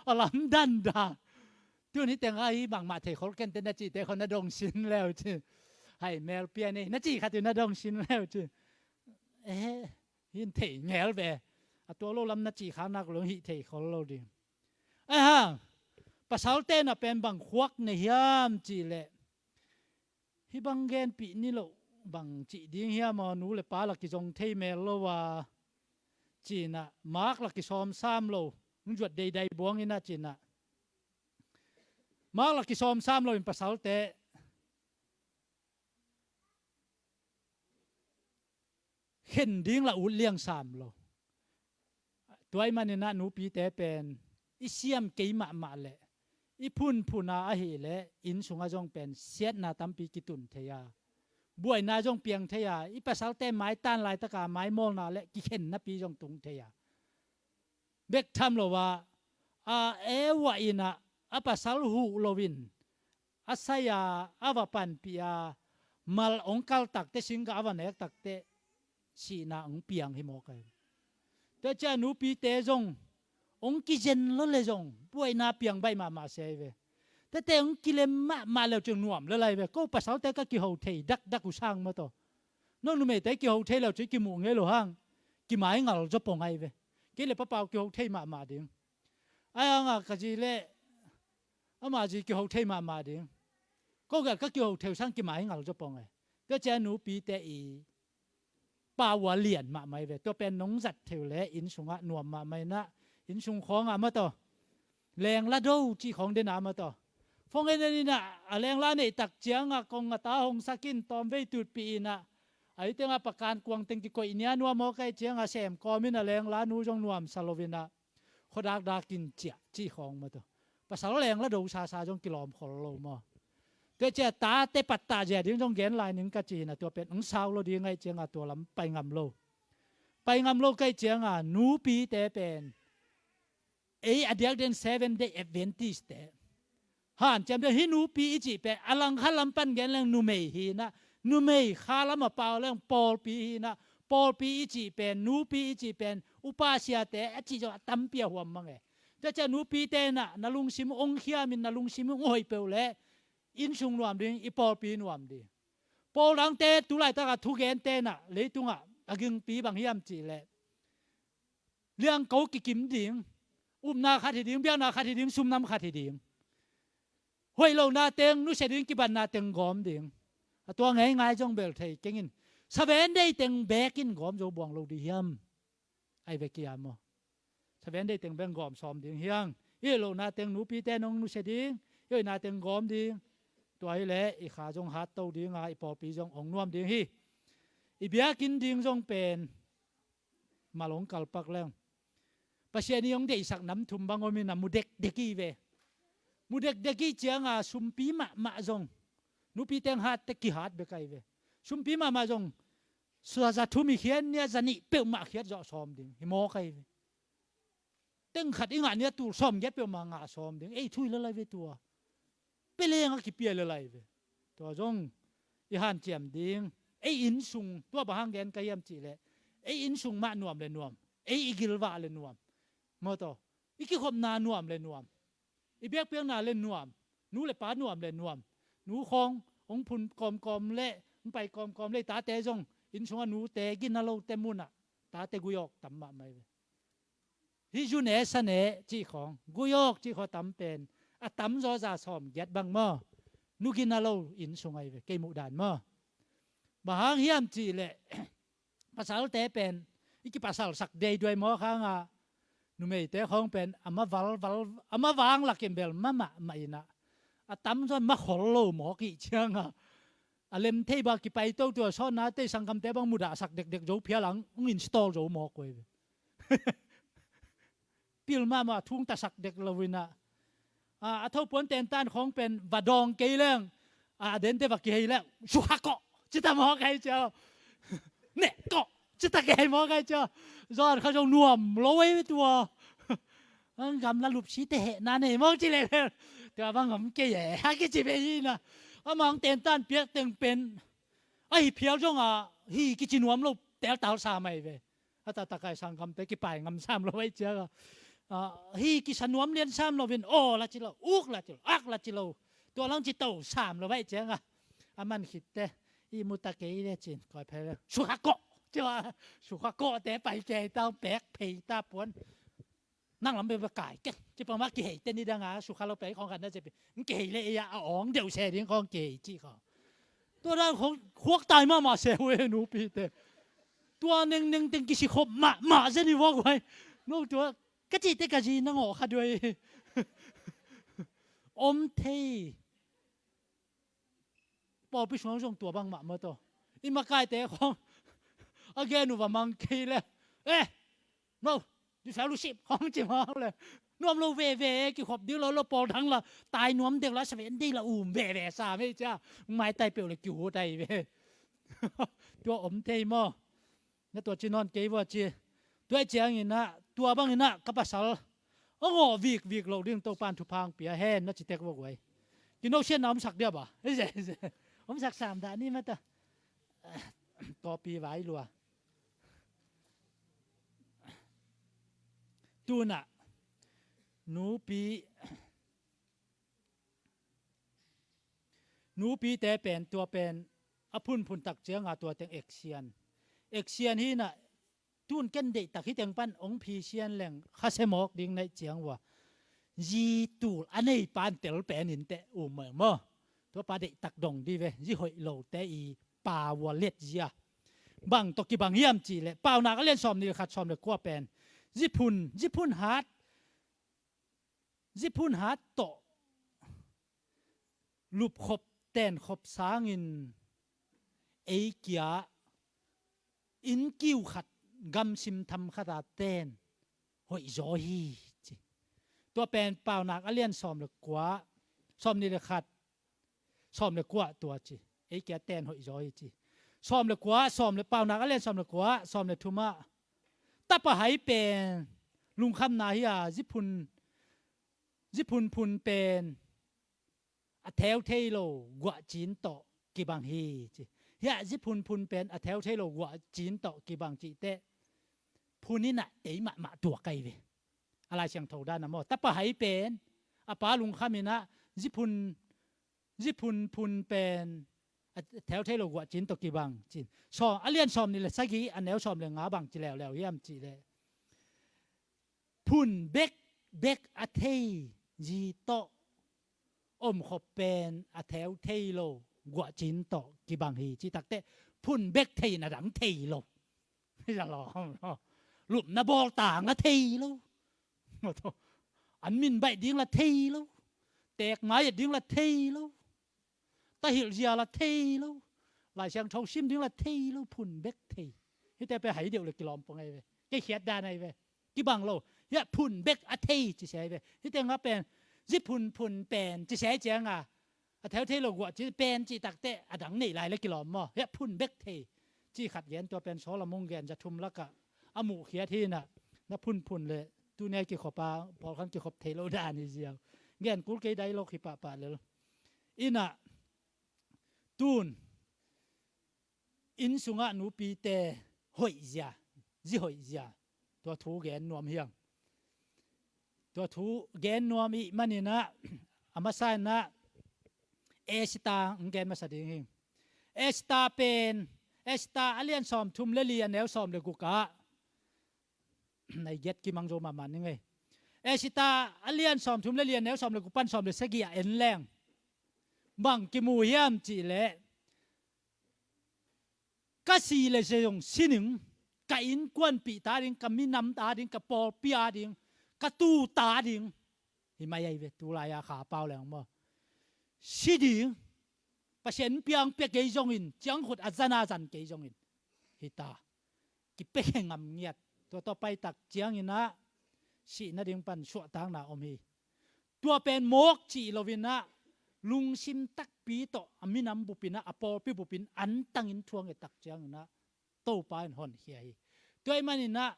A lam dan da. Tun hi teng a hi bangmah thei khol ken te na cihte khol na dong sin leu ci. Hai mel pia nei na cih khat uh na dong sin leu ci. Eh, hin thei ngel ve. A tua lo lam na cih khak nak lo hih thei khol lo ding. Ai hang pasalte na pen bang khuak nei hiam cih leh. Hi bang genpih ni loh bang cih ding hiam aw nu le pa la kizong thei mel lo a. Cinah mak la kisawm sam lo. Hong zuat deidai buang inah cinah mak la kisawm sam lo in pasalte khen ding la ut liang sam lo. Tua ih maninah nupite pen i siam kei mahmah leh i phunphun a ahih leh inn sungah zong pen siatna tampi kitun thei a, buaina zong piang thei a, i pasalte maitan laitaka maimawlna le kikhennapi zong tung thei a, bek tham lo a, a, e uah in ah, a pasal huh loin a sai a, a va panpih a, mal hong kal takteh, singgah a va nek takteh sihna hong piang hi mawk ahi. Tua ciang nupite zong hong kizen lo le zong buaina piang baih mahmah se ahi ve. Tete hong kilem mahmah leu cin nuam le lai ve. Ko pasalte ka kiho thei dakdak uh sang maw taw. No numeite kiho thei leu cin kimuh ngei lo hang, kimaingal zaw pong ahi ve. Kei le papau kiho thei mahmah ding. Ai hanga ka zi le ama zi kiho thei mahmah ding. Ko gel ka kiho thei uh sang kimaingal zaw pong ahi. Tua ciang nupite i pau a lian mahmah ahi ve. Tua pen nong zat thei uh le inn sungah nuam mahmah in ah, inn sung khawngah maw taw, lengla do cih khawng den a maw taw. Phone en en in ah, a lengla neih tak ciangah kong a ta hong sak in tawmvei tutpih in ah, a i tengah pakan kuang teng kikoih nia nuam mawk ahi ciangah sem kawm in a lengla nu zong nuamsa lo in ah, khuadakdak in ciah cih khawng maw taw. Pasal lengla do sasa zong kilawm khol lo maw. Tua ciang tate pattah zia ding zong gen lai ning ka ci in ah, tua pen hong sau lo ding ahi ciangah tua lam pai ngam lo. Pai ngam lo ka hih ciangah nupite pen ei a diak den Seven Day Adventist te hanciam den. Hih nupi i cih pen a langkhat lam pan gen leng numei hi in ah, numei kha lam a pau leng pawlpi hi in ah, pawlpi i cih pen, nupi i cih pen upasiate a cih zong a tampi a huam mang e. Tua ciang nupite in ah na lungsim hong khiam in, na lungsim hong hoih peuh leh inn sung nuam ding, i pawlpi nuam ding. Pawl dangte tu laitakah thugente in ah leitungah a gingpi bang hiam cih leh liangko kikim ding, upna khat hi ding, biakna khat hi ding, sumnam khat hi ding. Hoih lohna teng nusia ding, kibatna teng gawm ding. A tua ngeingai zong bel thei keng in, Seven Day teng beek in gawm zo buang lo ding hiam? Ai ve kia maw. Seven Day teng beek gawm sawm ding hiang. I hoih lohna teng nupite nong nusia ding, i hoihna teng gawm ding. Tua hi leh i kha zong hat to ding a, i pawlpi zong hong nuam ding hi. I biakinn ding zong pen mal hong kalpak leng Pasian i hong deihsak nam thum bang om in a, mu dekdek i ve. Mu dekdek i cianga sumpi mahmah zong, nupi teng hat teh kihat bek ahi ve. Sumpi mahmah zong suaza thum i khiat nia, za nih peuhmah khiat zawh sawm ding hi mawk ahi ve. Teng khat i ngah nia tul sawm giat peuhmah ngah sawm ding. Ei thu hi le lai ve tua. Peleng a kipia le lai ve. Tua zong i hanciam ding. Ei inn sung, tua bang hang gen ka hiam cih leh, ei inn sung mah nuam le nuam, ei i gilvah le nuam, maw taw, i kikhopna nuam le nuam, i biakpiakna le nuam, nu le pa nuam le nuam, nu khawng hong phun kawmkawm le hong pai kawmkawm le, i tate zong inn sungah nute gina lote munah tate gui awk tam mahmah hi ve. Hih zu ne sa ne cih khawng, gui awk cih khawng tam pen a tamzaw za sawm giat bang maw, nu gina lo inn sung ahi ve, kei muh dan maw. Bang hang hiam cih leh pasalte pen i kipasalsak deiduai mawk hangah, numeite khawng pen a ma valval, a ma vang lakin bel ma mahmah in ah, a tamzaw in ma khol lo mawk ih ciangah, a lem thei bang kipai toto a, sawtna tei sanggamte bang mudahsak dekdek zo phial ang hong install zo mawk uh hi ve. Pil mahmah, thung tasak dek lo in ah, a, a thopuan tentan khawng pen va dawng kei leng, a, a dente va kihei leh, sukha kawh cita mawk ahi cia. Neh kawh cita kei mawk ahi cia. Zawn kha zong nuam lo ahi tua. Ang gamla lupsite hehna nei mawk ci leh, tua bang om kei e, a kici ve hi na. A mang tentan piak teng pen ahi phial zong a, hi kici nuam lo, teltal sam ahi ve. A taktakai sanggamte kipai ngam sam lo ahi cianga, a, hi kisa nuam lian sam lo in, aw la ci lo, uk la ci lo, ak la ci lo, tua lang ci to sam lo ahi cianga, a man khitte i muta kei le cin koi phei le, sukha kawh cia, sukha kawhte pai kei ta, pek phei ta puan. Nang lam bek bek kai keng ci pang mah, kihei te ni danga sukha lo pei khawng khat na ci pi, kihei le ei a awng deuh se ding khawng kihei ci khawng. Tua dan khawng khuak tai mahmah se uh e nupite. Tua nengneng teng kisikhop mahmah zen i vuak uh ai. No tua ka cite ka zi na ngawh kha duai. Om thei. Pawlpi sungah zong tua bangmah maw taw. I makaite khawng a gen uh va mang kei le, eh, no, di fellowship khawng ci mawk le, Nuam lo veve, kikhop ding lo, lo pawl dang la, tai nuam dek la, saven dei la um veve sa mei cia. Maitai peuh le kihu tai ve. Tua om thei maw? Na tua ci nawn kei vua ci. Tua ciangin ah, tua bangin ah ka pasal a ngawh vikvik lo ding Topan thupha hong pia hen na ci tek vua guai. Kinosiatna omsak dia ba? Omsak sam dah ni mata. Tawpi vai lua. Tuna nupi nupite pen tua pen a phunphun tak cianga tua teng eksian. Eksian hi na tun ken deih tak hi teng pan ong phisian leng khasia mawk ding naih ciang vua. Zi tul a nei pan tel pen in teh um maw. Tua pa deih tak dong di ve. Zi hoih lo te i pa vua let zia. Bang tawh kibang hiam cih leh Paunak a lian sawm nih le khat sawm le kua pen. Zi phun, zi phun hat. Zi phun hat tawh lupkhop tenkhop sangin ei kia inn kiu khat gamsim tham khata ten hoih zaw hi ci. Tua pen Paunak a lian sawm le kua, sawm nih le khat, sawm le kua tua ci. Ei kia ten hoih zaw hi ci. Sawm le kua, sawm le Paunak a lian sawm le kua, sawm le thumah tapa hai pen lungkhamna hi a, zi phun, zi phunphun pen a theu thei lo guahcin tawh kibang hi ci. Hiah zi phunphun pen a theu thei lo guahcin tawh kibang cih teh phun in ah tei mahmah tuak ai ve. A Lai Siangtho dan a maw, tapa hai pen a pa lungkham in ah zi phun, zi phunphun pen a theu thei lo guahcin tawh kibang cin. Sawm, a lian sawm nih le sagih a neu sawm le nga bang ci leuleu hiam cih leh phun bek bek a thei zi tawh omkhop pen a theu thei lo guahcin tawh kibang hi. Cih tak teh phun bek thei na dang thei lo. Lupna bawl tang a thei lo. An min baih ding la thei lo. Teek mai et ding la thei lo. Tahilh zia la thei lo. Lai Siangtho sim ding la thei lo, phun bek thei. Hite pen hai deuh le kilawm pong ai ve. Kei khiat dan ai ve. Kibang lo. Hiah phun bek a thei ci sia ai ve. Hite nga pen zi phunphun pen ci sia ai cianga a theu thei lo guah ci pen cih tak teh a dang neih lai le kilawm maw. Hiah phun bek thei ci khat gen, tua pen Solomon gen za thum lakah a muh khiat hi na. Na phunphun le tuni a kikhop a pawlkhan kikhop thei lo dan hi ziau. Gen kul kei dai lo khi pahpah lel. Ina tun inn sungah nupite hoih zia, zi hoih zia, tua thu gen nuam hiang. Tua thu gen nuam ih maninah a masa inah Esita hong gen masa ding hi. Esita pen, Esita a lian sawm thum le li a neu sawm le gukah nai giat kimang zo mahmah ning ei. Esita a lian sawm thum le li a neu sawm le guk pan sawm le sagih a en leng bang kimu hiam cihleh, ka si le zong sining, ka innkuanpih ta ding, ka minam ta ding, ka pawlpi a ding, ka tu ta ding. Hi mai ahi ve, tulai a kha pau leng maw, si ding. Pasian piang pia kei zongin, ciangkhut a zan a zan kei zongin hita. Kipia khe ngam ngiat. Tua tawh paitak cianginah sih nading pan suahtakna om hi. Tua pen mawk cih loinah lungsim takpi tawh a minam bupinah a pawlpi bupin antangin thuang etak cianginah Topa in honkhia hi. Tua ih maninah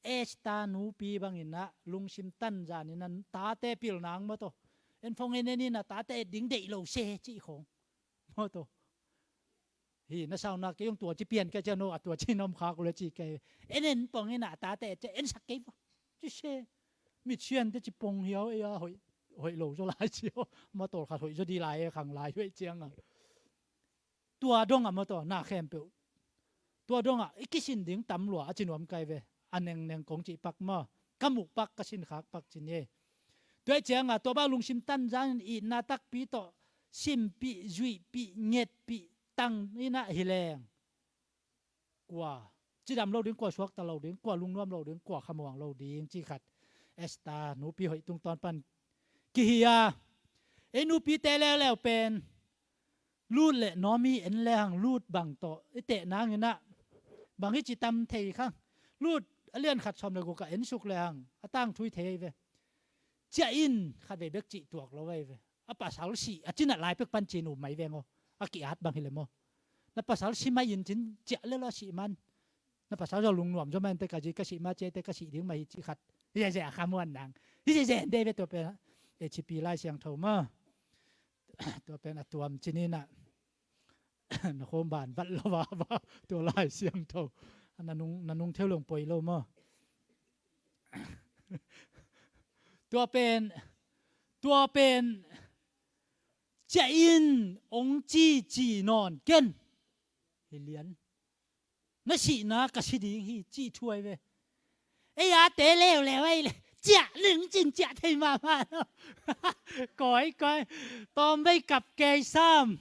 Esita nupi banginah lungsim tanzaninah tate pilnang mawtaw, en phong en eninah tate et ding deih lo se cih khong mawtaw. Hi na sauna kei hong tua ci pian kei cian no a tua ci nom khak uh le ci kei. En en pong inah tate et cian en sak kei vua ci se. Mit sian te ci pong hiau ei a hoih, hoih lo zaw lai ci aw. Mawtaw khat hoih zaw di lai e khang lai hoih cianga. Tua dongah mawtaw na khempeuh tua dongah i kisin ding tam lua a ci nuam kai ve. A nengneng kong cih pak maw, ka muh pak, ka sinkhak pak ci ni. Tua ih cianga tua bang lungsim tanzangin itna takpi tawh simpih, zuihpih, ngetpih tang inah hileng kua cidam lo ding, kua suakta lo ding, kua lungnuam lo ding, kua khamuang lo ding cih khat Esita nupi hoih tungtawn pan kihi a. Ei nupite leuleu pen Lut le Naomi en lehang, Lut bang tawh i teh nanginah bang hi ci tam thei khang. Lut a lian khat sawm le gukah en suk lehang a tangthu i thei ve. ciah in khat vei bek cih tuak lo vei ve. A pasal sih a cinat lai pek pan cin um mai veng aw. A ki-at bang hi le maw. Na pasal si mai in cin ciah le lo a sih man. Na pasal zaw lungnuam zaw man te ka zi ka sih ma ciah te ka sih ding mah hi ci khat. Hi zeze a kha muan nang. Hi zeze de ve tua pen. E cipi Lai Siangtho maw. Tua pen a tuam cin inah. Na khawm ban vat lo va va tua Lai Siangtho. Na nung, na nung theu leng poi lo maw. Tua pen, tua pen ciah in ong ci ci nawn ken. Hi lian. Na sihna ka si ding hi ci thuai ve. Ei a te leuleu ei le ciah ling cin ciah thei mahmah lo. Koi koi. Tawm vei kap kei sam.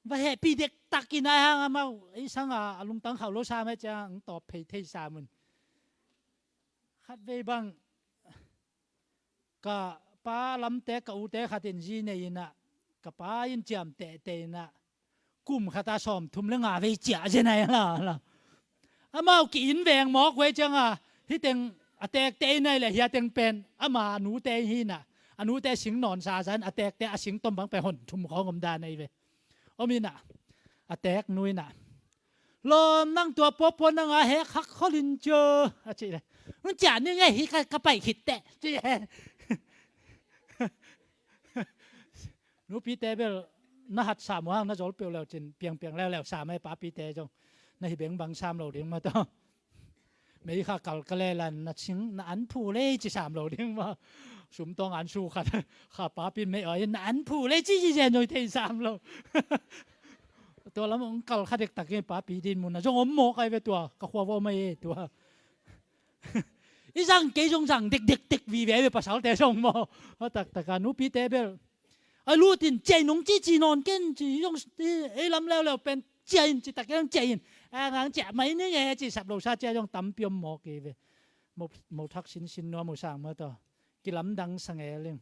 Va hehpih dektakin ai hang amau ei sanga a lungtang khauh lo sam ei ciang ang tawp phei thei sam un. Khat vei bang ka pa lamte ka ute khat in zi nei inah ka pa in ciam tehteh inah kum khata sawmthum le nga vei ciah zenai la la. Amau ki-in veng mawk vei cianga hiteng a tekte inai le hiateng pen ama a nute hinah a nute sing nawnsa zan a tekte a sing tom bang pen hon thum khawng om dan ei ve. Om inah a tek nu inah lawm nang tua puapua nanga hek hak kholin cio a cih le. Hong ciah ning ei hi ka, ka pai khit teh ci. Nupite bel na hat sam uh hang na zol peuh leu cin piangpiang leuleu sam ei papite zong na hi bengbang sam lo ding mah tawh. Mei kha kal ka lelan na cing na an phu lei ci sam lo ding mah. Sumtawng an su khat kha papin mei aw in na an phu lei ci ci zen noi thei sam lo. Tua lam ong kal kha dektak in papi din mun na zong om mawk ai ve tua ka khua va om ai e tua. I zang kei zong zang dekdek tek vive ai ve pasalte zong maw. A taktaka nupite bel ai lutin ciah in ong ci ci nawn ken ci zong ei lam leuleu pen ciah in ci tak zong ciah in. A ngang ciah mai ning e ci sap lo sa ciah zong tampi om mawk i ve. Mo, mo thak sinsin nuam uh sang maw tawh kilamdang sa ngeling.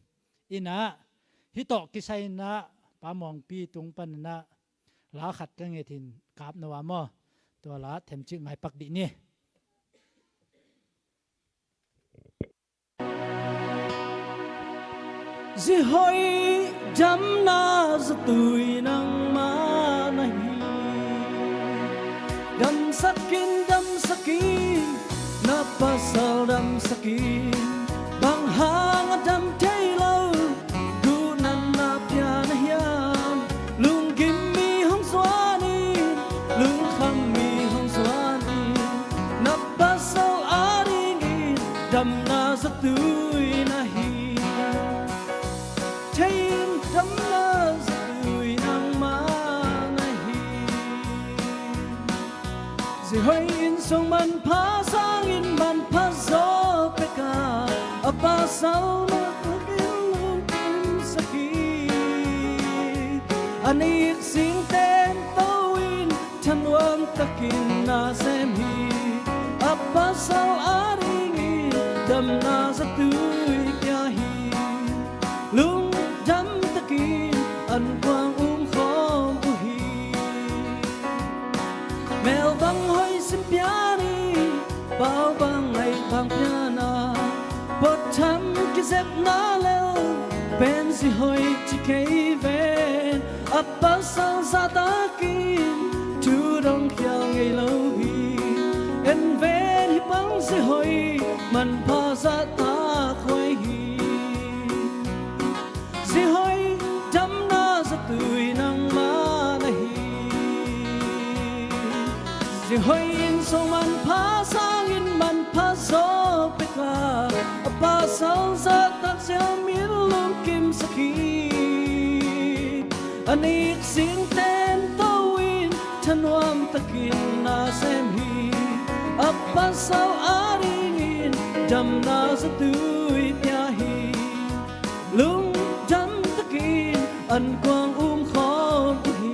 Inah hih tawh kisai inah Pa Muangpi tung pan inah la khat ka nget hin kap no a maw. Tua la themcik ngaipak dih ni. Zi hoih damna zatui nangmah na hi. Damsak in, damsak in, na pasal damsak in. Bang hang a dam thei lo, guhnatna pia na hiam? Lunggim mi hong zuan in, lungkham mi hong zuan in. Na pasal adingin damna zatui na hi. Thei in, damna zatui nangmah na hi. Zi hoih in sung manpha sangin manpha zaw pek a, a pasal mah takin lungkimsak hi. A nik sing tento in thanuam takin na sem hi. A pasal adingin damna zatui pia hi. Lungdam takin an kuang um khawm uh hi. Mel bang hoih sim pian hi, pau bang ngaih bang pian a, pawt tham kizepna lel pen zi hoih ci kei ven. A pasal zahtakin thu dong khial ngei lo hi. En ven, hih bang zi hoih manpha zahtak hoih hi. Zi hoih damna zatui nangmah na hi. Zi hoih in sung manpha sangin manpha zaw pek a, a pasal zahtak siamin lungkimsak hi. A nik sing tento in thanuam takin na sem hi. A pasal adingin damna zatui pia hi. Lungdam takin an kuang um khawm uh hi.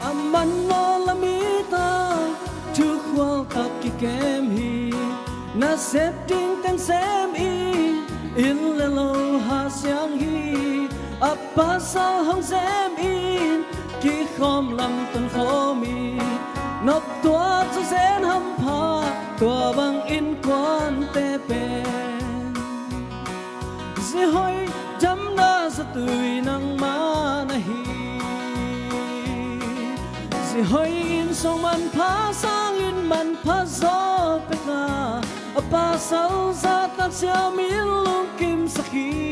A man nawn lam i ta, thukhual tak kikem hi. Nasep ding teng sem i, inn le lo ha siang hi. A pasal hong zem in kikhawm lam tonkhawm in, noptuak zawzen hampha, tua bang innkuante pen. Zi hoih damna zatui nangmah na hi. Zi hoih in suang manpha sangin manpha zaw pek a, a pasal zahtak ciamin lungkimsak hi.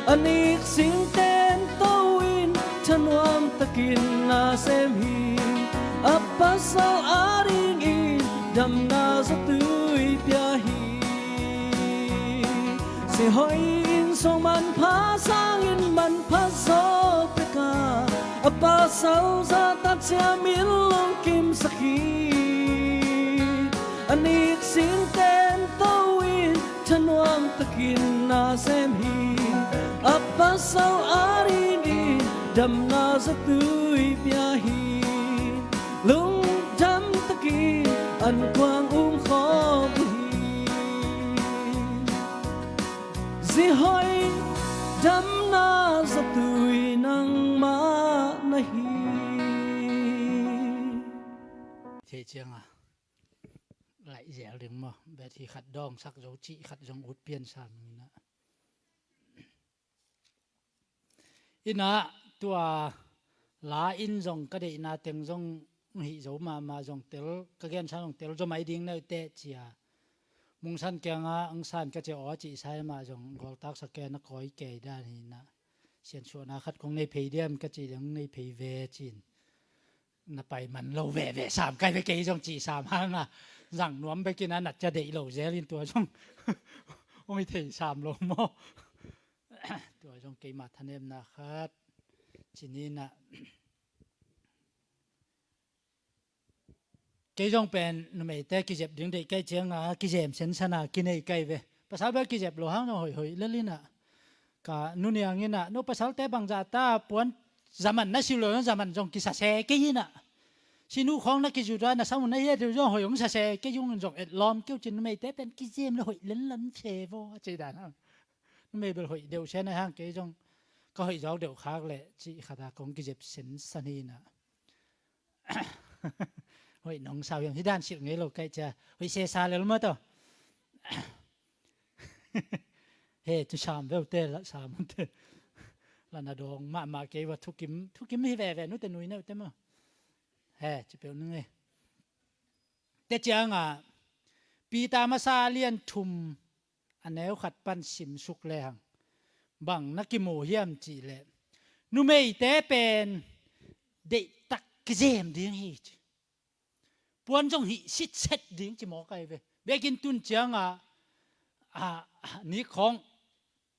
A nik singten to in thanuam takin na sem hi. A pasal adingin damna zatui pia hi. Zi hoih in suang manpha sangin manpha zaw pek a, a pasal zahtak ciamin lungkimsak hi. A nik singten to in thanuam takin na sem hi. A pasal adingin damna zatui pia hi. Lungdam takin an kuang um khawm uh hi. Zi hoih damna zatui nangmah na hi. Thei ciang a laih zel ding maw? Beth hi khat dawngsak zo cih khat zong ut pian sam ning inah. Inah tua la in zong ka deihna teng zong hih zo mahmah zong tel, ka gensa zong tel zo mai ding na uh teh cia. Mungsan kiangah ang san ka cia aw cih sai mah zong gawltaksa ke na kawi kei dan hi inah. Siansuahna khat kong nei phei diam ka cih ding nei phei ve cin. Na pai man lo veve sam kai ve kei zong cih sam hang a, zang nuam bekin a nat cia deih lo zel in tua zong ong i thei sam lo maw? Tua zong keima thanemna khat ci ni inah. Kei zong pen numeite kizep ding deih kai cianga kizem sensana kinei kai ve. Pasal bel kizep lo hang zong hoihhoih lel inah. Ka nuniang inah no pasalte bangzah ta puan zaman na si lo zaman zong kisa se kei inah. Sinu khawng na kizut a na sam un na hiat deuh zong hoih hong sa se kei zong zong etlawm keuh cin numeite pen kizem le hoih lenlan se vaw a cei dan hang. Numei bel hoih deuh se na hang kei zong ka hoih zawk deuh khak leh cih khata kong kizep sensan hi inah. Hoih nong sau hiam hi dan silh ngei lo kaih cia. Hoih sesa lel maw taw. He cu sam veute la sam unte. La na dawng mahmah kei va thukim thukim hi veve nute nui neute maw? He ci peuh ning e. Te cianga Peter masa lian thum a neu khat pan simsuk lehang bang na kimu hiam cihleh numeite pen deihtak kizem ding hi ci. Puan zong hih sitset ding ci mawk ai ve. Biakinn tun cianga a, a, ni khawng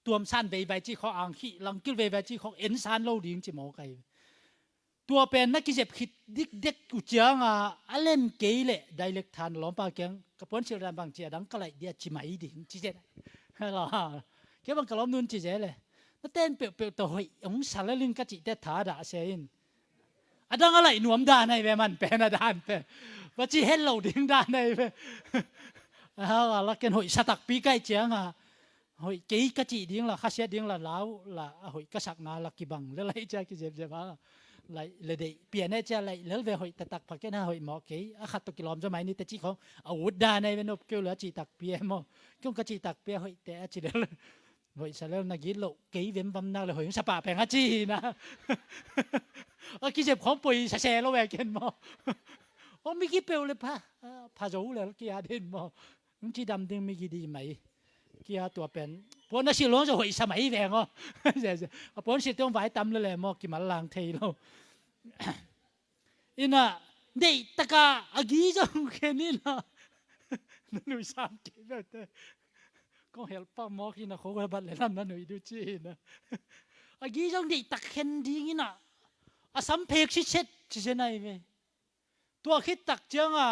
tuamsan veivai ci khawng ang khih langkil veivai ci khawng ensan lo ding ci mawk ai ve. Tua pen na kizep khit dikdek uh cianga a lem kei leh dailek than lawmpa kiang ka puansilh dan bang ci a dang ka laih dia ci mai ding ci zet. Kei bang ka lawm nun ci zet le na ten peuhpeuh tawh hoih hong sa le ling ka cihte tha dah se in. A dang a laih nuam dan ai ve man pen a dan pen va ci het lo ding dan ai ve. A la ken hoih sa takpi kaih cianga hoih kei ka cih ding la khasiat ding la lau la a hoih ka sakna la kibang le laih cia kizepzep a laih le deih pian e cia laih lel ve hoih taktak pha ken ha hoih mawh kei a khat tawh kilawm zaw mai ni te cih khawng a ut dan ai ve nop keu le a cih takpi e maw? Kei hong ka cih takpi a hoih te a ci lel hoih sa lel na git loh kei vem vamnak le hoih hong sa pah peng a ci hi na. A kizep khawng poi sa se lo ve ken maw? Aw mi ki peuh le pha pha zo lel ki a din maw? Hong ci dam ding mi ki di mai. Kia tua pen puan a silh luang zo hoih sa mai veng aw. A puan silh tiang vai tam le le maw kimal lang thei lo. Inah deih taka a gi zong khen inah na nuih sam kei vete. Kong helpa mawk inah kho bat le lam na nuih du ci inah a gi zong deih tak khen ding inah a sam phek si set ci zen ai ve. Tua khit tak cianga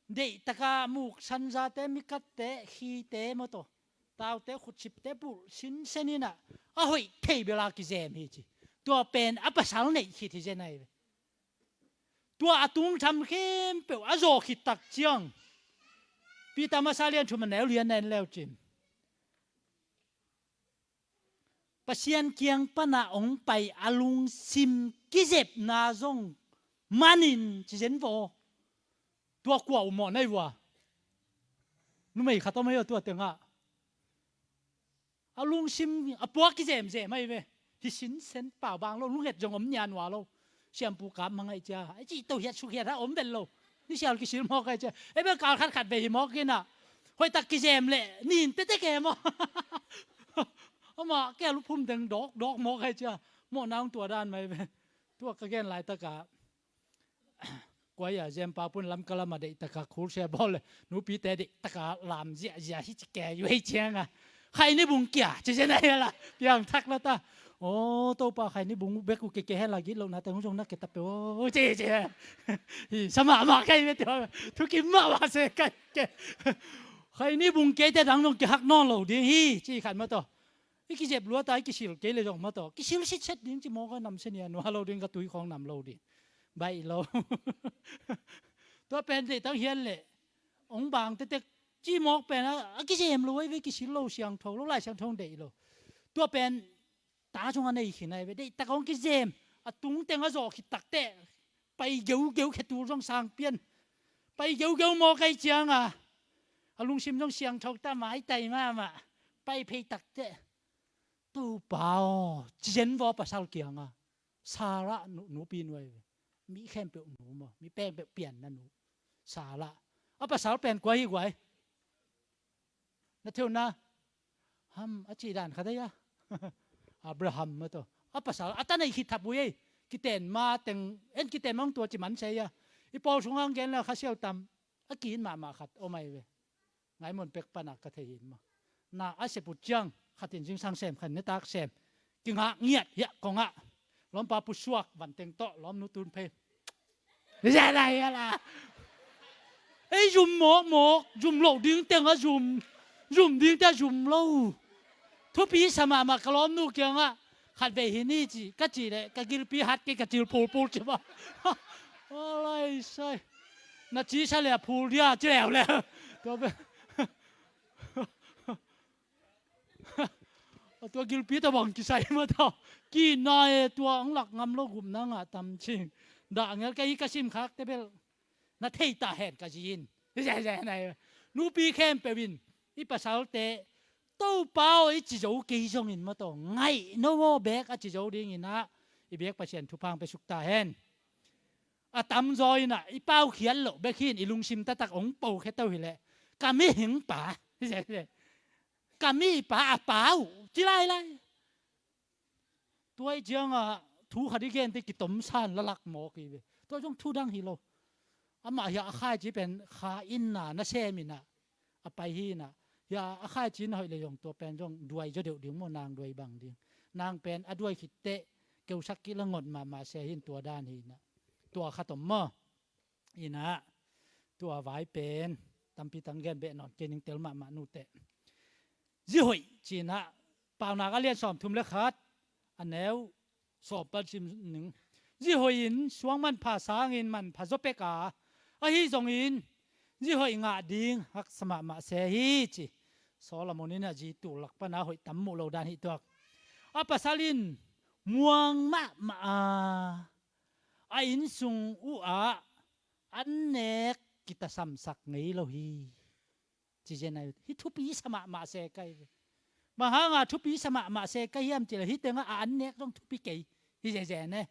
deih taka muk sanzate mikatte khite mawtaw taute khutsipte bulh sinsen inah a hoih thei bela kizem hi ci. Tua pen a pasal neih khit hi zen ai ve. Tua a tungtham khempeuh a zawh khit tak ciang Peter masa lian thum a neu lian na en leu cin Pasian kiang pana hong pai a lungsim kizepna zong manin ci zen vaw. Tua kua uh mawh na hi vua? Numei khat om ahi a tua tengah a lungsim a puak kizemzem ahi ve. Hi sinsen pau bang lo, lunghet zong om nianua lo. Siampu kap mang ahi cia, a cih to hiat suk hiat ha om ven lo. Ni sial kisil mawk ahi cia, ei bel kal khat khat vei hi mawk inah. Hoihtak kizem leh nin tete ke maw? Amah kei a luphum deng dawk dawk mawk ahi cia. Mawhna hong tua dan mai ve. Tua ka gen laitaka kua ia Zempa pun Lamka lama deihtaka khulsia bawl le nupite deihtaka lam ziahziah hi ci ke yu hei cianga. Khaini bung kia ci zen ahi la piangthak la ta. O Topa, khaini bung bek uh keke hen la gitlohna teng hong zong na ke ta pe o ci ci. Hi sa mahmah kei ve tua, thukim mahmah se kei ke. Khaini bung keite dang zong kihak nawn lo ding hi ci khat mah tawh. I kizep lua ta, i kisil kei le zong mah tawh kisil sitset ding ci mawk a, nam sia nianua lo ding, ka tui khawng nam lo ding. Baih lo. Tua pen deih tang hian leh hong bang tektek ci mawk pen a, a kizem lo ahi ve, kisil lo, siangtho lo, Lai Siangtho hong deih lo. Tua pen ta zong a nei khin ahi ve, deihtak hong kizem, a tungteng a zawh khit takteh pai geugeu, khetul zong sang pian. Pai geugeu mawk ahi cianga a lungsim zong siangtho ta, maitai mahmah. Pai phei takteh Topa aw ci zen vaw pasal kianga. Sarah nu, nupi nuai ve. Mi khempeuh nu maw, mi pengpeuh pianna nu. Sarah. A pasal pen kua hi guai? Na theuna Ham a cih dan khat ahi a. Abraham mah tawh a pasal a ta nei khit thap uh ei. Kiten ma teng en, kiten ma hong tua ci man sia hi a. I pawl sungah hong gen le kha sial tam a ki-it mahmah khat om ahi ve. Ngai mun pek pana ka thei hi in maw. Na a sep uh ciang khat in zingsang sem, khat in nitak sem. Kingah ngiat hiah kongah lawmpa pusuak vanteng tawh lawmnu tun phei. Zia lai a la. Ei zum mawkmawk, zum loh ding teng a zum, zum ding teng a zum lo. Thupi sa mahmah ka lawmnu kiangah khat vei hi ni ci ka cih leh ka gilpi hat kei ka cil pulpul ci mah. Alai sai. Na ci sa leh a phul dia ci leuleu. Tua pen a tua gilpi ta bang kisai mah ta. Kina e, tua ang lak ngam lo, gupna ngah tam cing. Dah ngel ka hi ka simkhakte bel na thei ta hen ka zi in. Nupi khempeuh in i pasalte Topa aw i ci zo kei zongin mah tawh ngaih no aw bek a ci zo dingin ah i biak Pasian thupha hong pia suk ta hen. A tamzaw in ah i paukhiat loh bek hi in i lungsim taktak hong pokhia to hileh ka mihing pa, ka mi pa a pa uh ci lailai. Tua ih ciangah thu khat i gente kitomsan lalak mawk hi ve. Tua zong thu dang hi lo. Amah hiah a khaici pen kha inna nasem inah a pai hi inah. Hiah a khaici na hoih le zong tua pen zong duai zaw deuh ding maw, nang duai bang ding. Nang pen a duai khitteh keusak kih la ngot mahmah se hi in, tua dan hi inah. Tua khat om maw? Inah tua vai pen tampi tang gen beh nawn kei ning, tel mahmah nuteh. Zihoih ci inah Paunak a lian sawmthum le khat a neu sawm pan sim ning. Zihoih in suang manpha sangin manpha zaw pek a, ahi zongin zihoih ngah ding haksa mahmah se hi ci. Solomon in a zi tul lak pana hoih tam muh lo dan hi tuak. A pasal in muang mahmah a, a innsung uh ah annek kitasamsak ngei lo hi. Ci zen ahi, hih thupi sa mahmah se ka hi ve. Bang hanga thupi sa mahmah se ka hiam cileh hih tengah a annek zong thupi kei hi zezen e.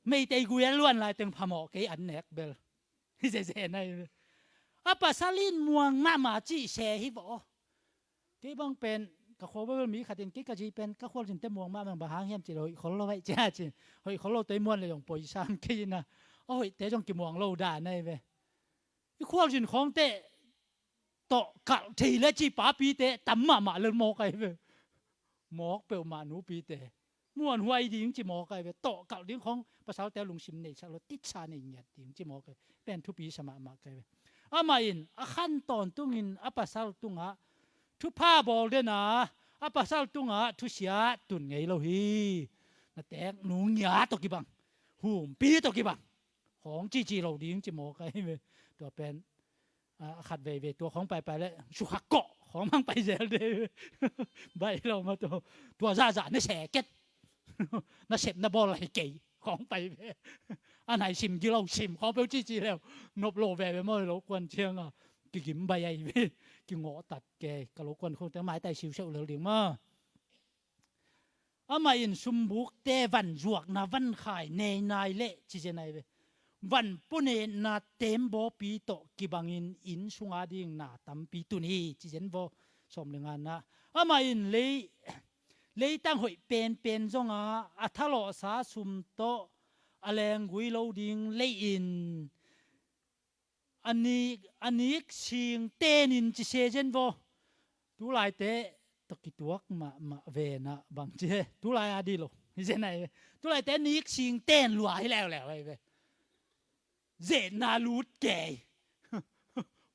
Meitei gui a luan lai teng phamawh kei annek bel hi zezen ahi ve. A pasal in muang mahmah cih se hi vaw. Kei bang pen ka khual bel mi khat in kei ka zi pen ka khual zinte muang mahmah, bang hang hiam cileh hoih khol lo aih cia cin. Hoih khol lo tei muan le zong poisam kei ina. A hoihte zong kimuang lo dan ahi ve. I khualzin khawngte tawh kalh thei le cih papite tam mahmah le mawk ahi ve. Mawk peuhmah nupite muanhuai ding ci mawk ahi ve. Tawh kalh ding khawng pasalte lungsim neisak lo, titsa nei ngiat ding ci mawk ahi ve. Pen thupi sa mahmah ka hi ve. Amah in a khan tawntungin a pasal tungah thupha bawl dena, a pasal tungah thusia tun ngei lo hi. Na teek nu ngia tawh kibang, humpi tawh kibang khawng cici lo ding ci mawk ahi ve. Tua pen a khat veivei tua khawng paipai le sukha kawh Khawng mang pai zel de. Baih lo mah tua. Tua zahzah na seh ket. Na sep na bawl lai kei khawng pai ve. A nai sim gilo sim khawng peuh cici leu. Nop lo veve maw lo kuan cianga. Kigim baih ahi ve. Kingawh tat kei ka lo kuan khawngte maitai siuseuh lel ding maw. Amah in sumbukte van zuakna van khai nei nai leh ci zen ahi ve. Van punetna teembawpi tawh kibangin inn sunga ding na tampi tun hi ci zen vaw. Sawm le ngana. Amah in lei leitang hoih penpen zonga a thalawhsa sum tawh a lenggui lo ding lei-in a nik, a nik sing tenin ci se zen vaw. Tulaite tawh kituak mahmah venah bang ci he tulai a di lo hi zen ahi ve. Tulaite nik sing ten lua hi leuleu ahi ve. Zetna lut kei.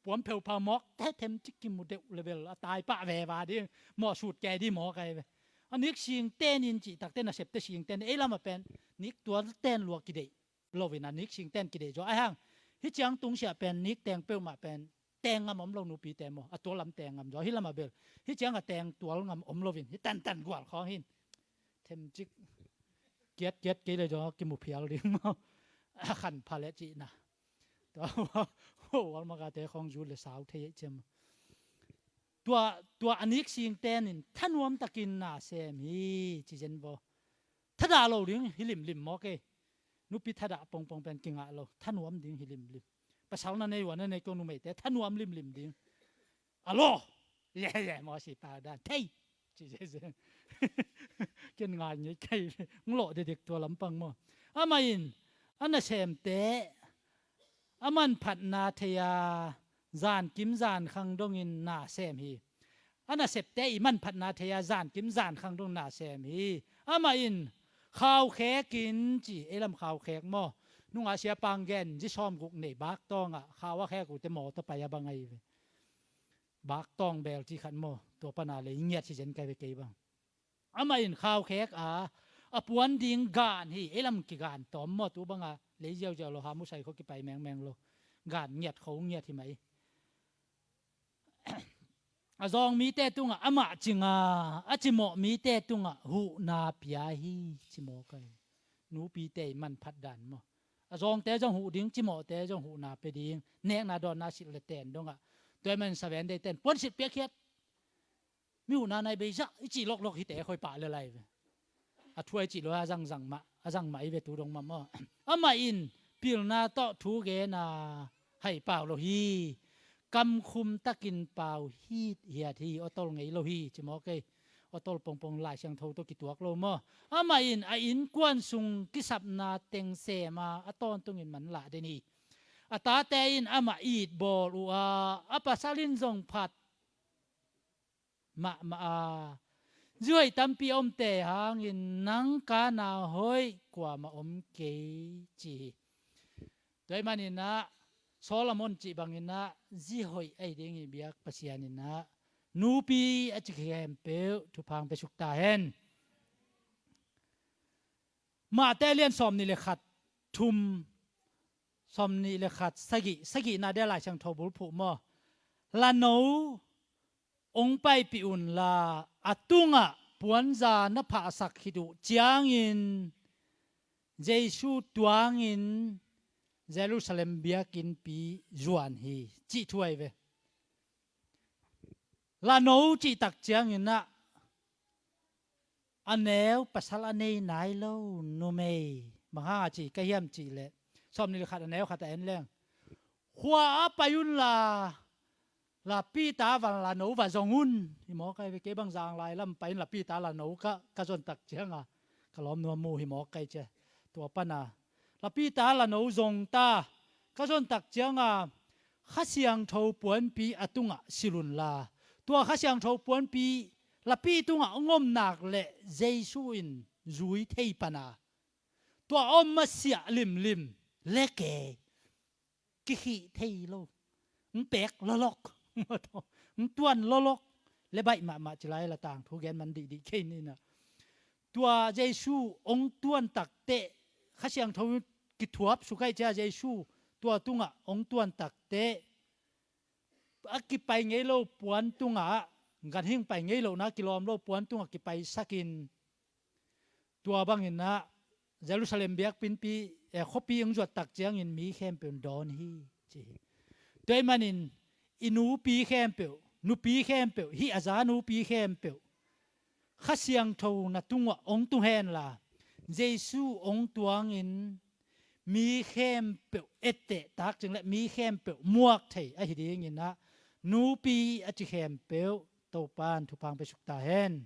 Puan pheuphau mawk te them cik kimu deuh level a tai pah veva di mawh sut kei di mawk ahi ve. A nik sing tenin cih takte nasepte sing ten ei lamah pen nik tual ten lua kideih loin a nik sing ten kideih zaw ahi hang. Hi ciang tungsiah pen nik teng peuhmah pen teng ngam om lo nupite maw a tual lam teng ngam zaw hi lamah bel. Hi ciang a teng tual ngam om loin hi tantan gual khawng hin. Them cik kiat kiat kei le zaw kimu phial ding maw. A khan pha le cihna. Tua walmakate khawng zu le sau thei ei ciam. Tua, tua a nik sing tenin thanuam takin na sem hi ci zen vaw. Thadah lo ding hi limlim mawk ei. Nupi thadah pongpong pen kingah lo thanuam ding hi limlim. Pasal na nei ua na nei ko numeite thanuam limlim ding. A law. Ye ye maw si pa dan thei. Ci zeze. Ken ngai ngei kei. Ng lawh dedik tua lampang maw. Amah in a nasemte a manphatna thei a zankim zankhang dongin na sem hi. A nasepte i manphatna thei a zankim zankhang dong na sem hi. Amah in khaukhek in ci ei lam khaukhek maw. Nungah siapang gen zi sawm guk nei bak tawngah khau a khek uhte maw tawh pai a bang ahi ve. Bak tawng bel ci khat maw tua pana lei ngiat hi zen kai ve kei bang. Amah in khaukhek a a puan ding gan hi ei lam kigan tawm maw tu banga lei ziauziau lo ha musai kho kipai mengmeng lo. Gan ngiat kho ngiat hi mai. A zawng mite tungah amah cinga a cimawh mite tungah huhna pia hi cimawh kai. Nupite i manphat dan maw. A zawngte zong huh ding cimawhte zong huhna pe ding nekna dawnna silh le ten dongah. Tua i man saven dei ten puan silh piakkhiat. Mi huhna nai beizah i cih loklok hite khoi pah le lai ve. A thuai cih lo a zangzang mah a zang mah i ve tu dong mah maw. Amah in pilna tawh thu gena hai pau lo hi. Kamkhum takin pau hit hiat hi awtol ngei lo hi ci maw kei. Awtol pongpong Lai Siangtho tawh kituak lo maw. Amah in a innkuan sung kisapna teng sema a tawntungin manlah den hi. A tate in amah it bawl uh a a pasal in zong phat mahmah a. Zihoih tampi a omte hangin nang kana hoih kuamah om kei ci hi. Tua hi maninah Solomon cih banginah zihoih ahi ding hi biak Pasian inah nupi a ci khempeuh thuphang pe sukta hen. Mahte lian sawm nih le khat thum sawm nih le khat sagih sagihna dia Lai Siangtho bulphuh maw. Lano ong paipih unla a tungah puanza na phahsak khit uh ciangin Jesu tuangin Jerusalem biakinnpi zuan hi cih thu ahi ve. Lano cihtak cianginah a neu pasal a nei nai lo numei bang hanga ci ka hiam cihleh sawm nih le khat a neu khat a en leng khua a pai unla lapita van lano va zong un. Hi mawk ahi ve kei bang zanglai lam pai in lapita lano ka ka zontak cianga ka lawm nuam mu hi mawk kai cia. Tua pana lapita lano zong ta ka zontak cianga Kha Siangtho puanpi a tungah silh unla tua Kha Siangtho puanpi lapi tungah ngomnak le Jesu in zui thei pana tua om masiah limlim leke kikhih thei lo. Ng pek lolok ng tuan lolok le baih mahmah ci lai la tangthu gen man dihdih kei nina. Tua Jesu ong tuan takteh Kha Siangtho kithuap sukaih cia Jesu tua tungah ong tuan takteh a kipai ngei lo puan tungah, ganhing pai ngei lohna kilawm lo puan tungah kipaisakin, tua bangin ah Jerusalem biakpipi, eh, khuapi hong zuat tak ciangin mi khempeuh in dawn hi, ci hi. Tua ahih manin i nupi khempeuh, nupi khempeuh, hih a za nupi khempeuh Kha Siangtho na tungah hong tung henla, Jesu hong tuangin mi khempeuh etteh tak ciang le mi khempeuh muak thei ahi dingin ah, nupi a ci khempeuh Topa'n thupha hong pia suk ta hen.